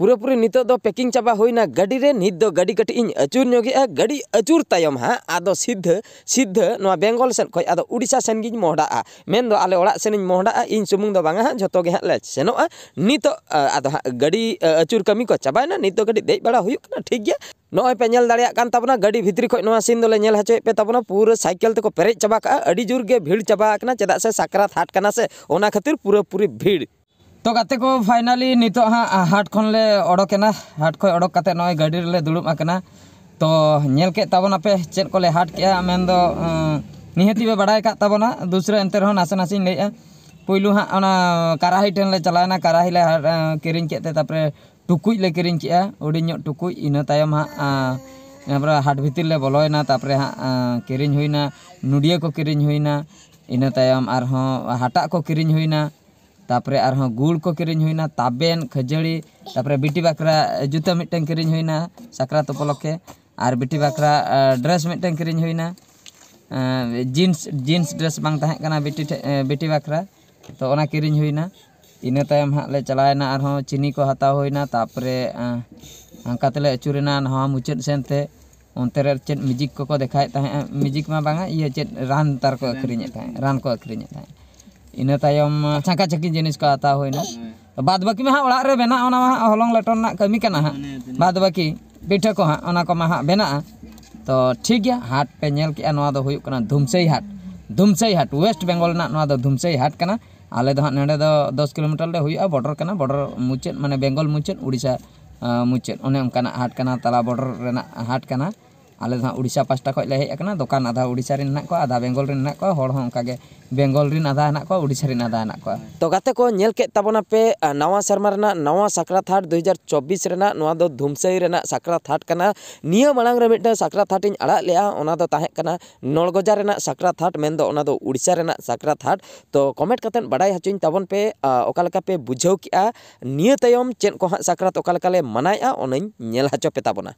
ᱯᱩᱨᱟᱹᱯᱩᱨᱤ ᱱᱤᱛᱚᱜ ᱫᱚ ᱯᱮᱠᱤᱝ ᱪᱟᱵᱟ ᱦᱩᱭᱱᱟ ᱜᱟᱹᱰᱤ ᱨᱮ᱾ ᱱᱤᱛ ᱫᱚ ᱜᱟᱹᱰᱤ ᱠᱟᱹᱴᱤᱡ ᱤᱧ ᱟᱹᱪᱩᱨ ᱧᱚᱜᱮᱜᱼᱟ᱾ ᱜᱟᱹᱰᱤ ᱟᱹᱪᱩᱨ ᱛᱟᱭᱚᱢ ᱦᱟᱸᱜ ᱟᱫᱚ ᱥᱤᱫᱷᱟᱹ ᱥᱤᱫᱷᱟᱹ ᱱᱚᱣᱟ ᱵᱮᱝᱜᱚᱞ ᱥᱮᱫ ᱠᱷᱚᱱ ᱟᱫᱚ ᱩᱲᱤᱥᱥᱟ ᱥᱮᱱ ᱜᱤᱧ ᱢᱚᱦᱰᱟᱜᱼᱟ᱾ ᱢᱮᱱᱫᱚ ᱟᱞᱮ ᱚᱲᱟᱜ ᱥᱮᱱᱤᱧ ᱢᱚᱦᱰᱟᱜᱼᱟ᱾ ᱤᱧ ᱥᱩᱢᱩᱝ ᱫᱚ ᱵᱟᱝᱟ ᱦᱟᱸᱜ, ᱡᱷᱚᱛᱚ ᱜᱮ ᱦᱟᱸᱜ ᱞᱮ ᱥᱮᱱᱚᱜᱼᱟ᱾ ᱱᱤᱛᱚᱜ ᱟ, ᱟᱫᱚ ᱦᱟᱸᱜ ᱜᱟᱹᱰᱤ ᱟ, ᱟᱹᱪᱩᱨ ᱠᱟᱹᱢᱤ ᱠᱚ ᱪᱟᱵᱟᱭᱮᱱᱟ᱾ ᱱᱤᱛ ᱫᱚ ᱠᱟᱹᱴᱤᱡ ᱫᱮᱡ ᱵᱟᱲᱟ ᱦᱩᱭᱩᱜ ᱠᱟᱱᱟ, ᱴᱷᱤᱠ ᱜᱮᱭᱟ᱾ ᱱᱚᱜᱼᱚᱭ ᱯᱮ ᱧᱮᱞ ᱫᱟᱲᱮᱭᱟᱜ ᱠᱟᱱ ᱛᱟᱵᱚᱱᱟ, ᱜᱟᱹᱰᱤ ᱵᱷᱤᱛᱨᱤ ᱠᱷᱚᱱ ᱱᱚᱣᱟ ᱥᱤᱱ ᱫᱚᱞᱮ ᱧᱮᱞ ᱦᱚᱪᱚᱭᱮᱫ ᱯᱮ ᱛᱟᱵᱚᱱᱟ᱾ ᱯᱩᱨᱟᱹ ᱥᱟᱭᱠᱮᱞ ᱛᱮᱠᱚ ᱯᱮᱨᱮᱡ ᱪᱟᱵᱟ ᱠᱟᱜᱼᱟ᱾ ᱟᱹᱰᱤ ᱡᱳᱨ ᱜᱮ ᱵᱷᱤᱲ ᱪᱟᱵᱟ ᱟᱠᱟᱱᱟ, ᱪᱮᱫᱟᱜ ᱥᱮ ᱥᱟᱠᱨᱟᱛ ᱦᱟᱴ ᱠᱟᱱᱟ ᱥᱮ, ᱚᱱᱟ ᱠᱷᱟᱹᱛᱤᱨ ᱯᱩᱨᱟᱹᱯᱩᱨᱤ ᱵᱷᱤᱲ᱾ ᱛᱚ ᱜᱟᱛᱮ ᱠᱚ, finally ᱱᱤᱛᱚᱜ ᱦᱟᱸᱜ ᱦᱟᱴ ᱠᱷᱚᱱ ᱞᱮ ᱚᱰᱚᱠᱮᱱᱟ᱾ ᱦᱟᱴ ᱠᱷᱚᱱ ᱚᱰᱚᱠ ᱠᱟᱛᱮ ᱱᱚᱜᱼᱚᱭ ᱜᱟᱹᱰᱤ ᱨᱮᱞᱮ ᱫᱩᱲᱩᱵ ᱟᱠᱟᱱᱟ᱾ ᱛᱚ ᱧᱮᱞ ᱠᱮᱫ ᱛᱟᱵᱚᱱᱟᱯᱮ ᱪᱮᱫ ᱠᱚᱞᱮ ᱦᱟᱴ ᱠᱮᱜᱼᱟ, ᱢᱮᱱᱫᱚ ᱟᱸ, ᱱᱤᱦᱟᱹᱛᱤ ᱯᱮ ᱵᱟᱲᱟᱭ ᱠᱟᱜ ᱛᱟᱵᱚᱱᱟ, ᱫᱩᱥᱨᱟᱹ ᱮᱱᱛᱮ ᱨᱮᱦᱚᱸ ᱱᱟᱥᱮ ᱱᱟᱥᱮᱧ ᱞᱟᱹᱭᱮᱜᱼᱟ᱾ ᱯᱩᱭᱞᱩ ᱦᱟᱸᱜ ᱚᱱᱟ ᱠᱟᱨᱟᱦᱤ ᱴᱷᱮᱱ ᱞᱮ ᱪᱟᱞᱟᱣᱮᱱᱟ, ᱠᱟᱨᱟᱦᱤ ᱞᱮ ᱦᱟᱴ, ᱟᱸ, ᱠᱤᱨᱤᱧ ᱠᱮᱫ ᱛᱮ, ᱛᱟᱨᱯᱚᱨᱮ ᱴᱩᱠᱩᱡ ᱞᱮ ᱠᱤᱨᱤᱧ ᱠᱮᱜᱼᱟ, ᱦᱩᱰᱤᱧ ᱧᱚᱜ ᱴᱩᱠᱩᱡ᱾ ᱤᱱᱟᱹ ᱛᱟᱭᱚᱢ ᱦᱟᱸᱜ ᱟᱸ, ᱛᱟᱨᱯᱚᱨᱮ ᱦᱟᱴ ᱵᱷᱤᱛᱤᱨ ᱞᱮ ᱵᱚᱞᱚᱭᱮᱱᱟ, ᱛᱟᱨᱯᱚᱨᱮ ᱦᱟᱸᱜ ᱟᱸ, ᱠᱤᱨᱤᱧ ᱦᱩᱭᱱᱟ, ᱱᱩᱰᱤᱭᱟᱹ ᱠᱚ ᱠᱤᱨᱤᱧ ᱦᱩᱭᱱᱟ᱾ ᱤᱱᱟᱹ ᱛᱟᱭᱚᱢ ᱟᱨᱦᱚᱸ ᱦᱟᱴᱟᱜ ᱠᱚ ᱠᱤᱨᱤᱧ ᱦᱩᱭᱱᱟ, ᱛᱟᱨᱯᱚᱨᱮ ᱟᱨᱦᱚᱸ ᱜᱩᱲ ᱠᱚ ᱠᱤᱨᱤᱧ ᱦᱩᱭᱱᱟ, ᱛᱟᱵᱮᱱ, ᱠᱷᱟᱹᱡᱟᱹᱲᱤ, ᱛᱟᱨᱯᱚᱨᱮ ᱵᱤᱴᱤ ᱵᱟᱠᱷᱨᱟ ᱡᱩᱛᱟᱹ ᱢᱤᱫᱴᱮᱱ ᱠᱤᱨᱤᱧ ᱦᱩᱭᱱᱟ ᱥᱟᱠᱨᱟᱛ ᱩᱯᱚᱞᱚᱠᱠᱷᱮ, ᱟᱨ ᱵᱤᱴᱤ ᱵᱟᱠᱷᱨᱟ ᱟᱸ, dress ᱢᱤᱫᱴᱮᱱ ᱠᱤᱨᱤᱧ ᱦᱩᱭᱱᱟ᱾ ᱟᱸ, jeans, jeans dress ᱵᱟᱝ ᱛᱟᱦᱮᱸ ᱠᱟᱱᱟ ᱵᱤᱴᱤ ᱴᱷᱮᱡ, ᱮ, ᱵᱤᱴᱤ ᱵᱟᱠᱷᱨᱟ, ᱛᱚ ᱚᱱᱟ ᱠᱤᱨᱤᱧ ᱦᱩᱭᱱᱟ᱾ ᱤᱱᱟᱹ ᱛᱟᱭᱚᱢ ᱦᱟᱸᱜ ᱞᱮ ᱪᱟᱞᱟᱣᱮᱱᱟ, ᱟᱨᱦᱚᱸ ᱪᱤᱱᱤ ᱠᱚ ᱦᱟᱛᱟᱣ ᱦᱩᱭᱱᱟ, ᱛᱟᱨᱯᱚᱨᱮ ᱟᱸ, ᱦᱟᱱᱠᱟ ᱛᱮᱞᱮ ᱟᱹᱪᱩᱨᱮᱱᱟ ᱱᱟᱣᱟ ᱢᱩᱪᱟᱹᱫ ᱥᱮᱱ ᱛᱮ᱾ ᱚᱱᱛᱮ ᱨᱮ ᱪᱮᱫ ᱢᱮᱡᱤᱠ ᱠᱚᱠᱚ ᱫᱮᱠᱷᱟᱣᱮᱫ ᱛᱟᱦᱮᱸᱜᱼᱟ, ᱢᱮᱡᱤᱠ ᱢᱟ ᱵᱟᱝᱟ, ᱤᱭᱟᱹ ᱪᱮᱫ ᱨᱟᱱ ᱛᱟᱨ ᱠᱚ ᱟᱹᱠᱷᱨᱤᱧᱮᱫ ᱛᱟᱦᱮᱸᱫ, ᱨᱟᱱ ᱠᱚ ᱟᱹᱠᱷᱨᱤᱧᱮᱫ ᱛᱟᱦᱮᱸᱫ᱾ ᱤᱱᱟᱹ ᱛᱟᱭᱚᱢ ᱪᱷᱟᱸᱠᱟ ᱪᱷᱟᱹᱠᱤ ᱡᱤᱱᱤᱥ ᱠᱚ ᱦᱟᱛᱟᱣ ᱦᱩᱭᱱᱟ᱾ ᱵᱟᱫ ᱵᱟᱹᱠᱤ ᱢᱟ ᱦᱟᱸᱜ ᱚᱲᱟᱜ ᱨᱮ ᱵᱮᱱᱟᱜ, ᱚᱱᱟ ᱢᱟ ᱦᱟᱸᱜ ᱦᱚᱞᱚᱝ ᱞᱮᱴᱚ ᱨᱮᱱᱟᱜ ᱠᱟᱹᱢᱤ ᱠᱟᱱᱟ ᱦᱟᱸᱜ᱾ ᱵᱟᱫ ᱵᱟᱹᱠᱤ ᱯᱤᱴᱷᱟᱹ ᱠᱚ ᱦᱟᱸᱜ ᱚᱱᱟ ᱠᱚᱢᱟ ᱦᱟᱸᱜ ᱵᱮᱱᱟᱜᱼᱟ᱾ ᱛᱚ ᱴᱷᱤᱠ ᱜᱮᱭᱟ, ᱦᱟᱴ ᱯᱮ ᱧᱮᱞ ᱠᱮᱜᱼᱟ, ᱱᱚᱣᱟ ᱫᱚ ᱦᱩᱭᱩᱜ ᱠᱟᱱᱟ ᱫᱷᱩᱢᱥᱟᱹᱭ ᱦᱟᱴ᱾ ᱫᱷᱩᱢᱥᱟᱹᱭ ᱦᱟᱴ, West Bengal ᱨᱮᱱᱟᱜ ᱱᱚᱣᱟ ᱫᱚ ᱫᱷᱩᱢᱥᱟᱹᱭ ᱦᱟᱴ ᱠᱟᱱᱟ᱾ ᱟᱞᱮ ᱫᱚ ᱦᱟᱸᱜ ᱱᱚᱰᱮ ᱫᱚ ᱫᱚᱥ ᱠᱤᱞᱳᱢᱤᱴᱟᱨ ᱞᱮ ᱦᱩᱭᱩᱜᱼᱟ, border ᱠᱟᱱᱟ, border ᱢᱩᱪᱟᱹᱫ, ᱢᱟᱱᱮ ᱵᱮᱝᱜᱚᱞ ᱢᱩᱪᱟᱹᱫ, ᱩᱲᱤᱥᱥᱟ ᱟᱸ, ᱢᱩᱪᱟᱹᱫ, ᱚᱱᱮ ᱚᱱᱠᱟᱱᱟᱜ ᱦᱟᱴ ᱠᱟᱱᱟ, ᱛᱟᱞᱟ border ᱨᱮᱱᱟᱜ ᱦᱟᱴ ᱠᱟᱱᱟ᱾ ᱟᱞᱮ ᱫᱚ ᱦᱟᱸᱜ ᱩᱲᱤᱥᱥᱟ ᱯᱟᱥᱴᱟ ᱠᱷᱚᱱ ᱞᱮ ᱦᱮᱡ ᱟᱠᱟᱱᱟ᱾ ᱫᱚᱠᱟᱱ ᱟᱫᱷᱟ ᱩᱲᱤᱥᱥᱟ ᱨᱮᱱ ᱦᱮᱱᱟᱜ ᱠᱚᱣᱟ, ᱟᱫᱷᱟ ᱵᱮᱝᱜᱚᱞ ᱨᱮᱱ ᱦᱮᱱᱟᱜ ᱠᱚᱣᱟ, ᱦᱚᱲ ᱦᱚᱸ ᱚᱱᱠᱟ ᱜᱮ ᱵᱮᱝᱜᱚᱞ ᱨᱮᱱ ᱟᱫᱷᱟ ᱦᱮᱱᱟᱜ ᱠᱚᱣᱟ, ᱩᱲᱤᱥᱥᱟ ᱨᱮᱱ ᱟᱫᱷᱟ ᱦᱮᱱᱟᱜ ᱠᱚᱣᱟ᱾ ᱛᱚ ᱜᱟᱛᱮ ᱠᱚ, ᱧᱮᱞ ᱠᱮᱫ ᱛᱟᱵᱚᱱᱟᱯᱮ, ᱟ, ᱱᱟᱣᱟ ᱥᱮᱨᱢᱟ ᱨᱮᱱᱟᱜ ᱱᱟᱣᱟ ᱥᱟᱠᱨᱟᱛ ᱦᱟᱴ ᱫᱩ ᱦᱟᱡᱟᱨ ᱪᱚᱵᱵᱤᱥ ᱨᱮᱱᱟᱜ, ᱱᱚᱣᱟ ᱫᱚ ᱫᱷᱩᱢᱥᱟᱹᱭ ᱨᱮᱱᱟᱜ ᱥᱟᱠᱨᱟᱛ ᱦᱟᱴ ᱠᱟᱱᱟ᱾ ᱱᱤᱭᱟᱹ ᱢᱟᱲᱟᱝ ᱨᱮ ᱢᱤᱫᱴᱟᱝ ᱥᱟᱠᱨᱟᱛ ᱦᱟᱴ ᱤᱧ ᱟᱲᱟᱜ ᱞᱮᱜᱼᱟ, ᱚᱱᱟ ᱫᱚ ᱛᱟᱦᱮᱸ ᱠᱟᱱᱟ ᱱᱚᱲᱜᱚᱡᱟ ᱨᱮᱱᱟᱜ ᱥᱟᱠᱨᱟᱛ ᱦᱟᱴ, ᱢᱮᱱᱫᱚ ᱚᱱᱟ ᱫᱚ ᱩᱲᱤᱥᱥᱟ ᱨᱮᱱᱟᱜ ᱥᱟᱠᱨᱟᱛ ᱦᱟᱴ᱾ ᱛᱚ comment ᱠᱟᱛᱮᱫ ᱵᱟᱰᱟᱭ ᱦᱚᱪᱚᱧ ᱛᱟᱵᱚᱱ ᱯᱮ, ᱟ, ᱚᱠᱟ ᱞᱮᱠᱟ ᱯᱮ ᱵᱩᱡᱷᱟᱹᱣ ᱠᱮᱜᱼᱟ᱾ ᱱᱤᱭᱟᱹ ᱛᱟᱭᱚᱢ ᱪᱮᱫ ᱠᱚ ᱦᱟᱸᱜ ᱥᱟᱠᱨᱟᱛ ᱚᱠᱟ ᱞᱮᱠᱟ ᱞᱮ ᱢᱟᱱᱟᱣᱮᱜᱼᱟ, ᱚᱱᱟᱧ ᱧᱮᱞ ᱦᱚᱪᱚ ᱯᱮ ᱛᱟᱵᱚᱱᱟ᱾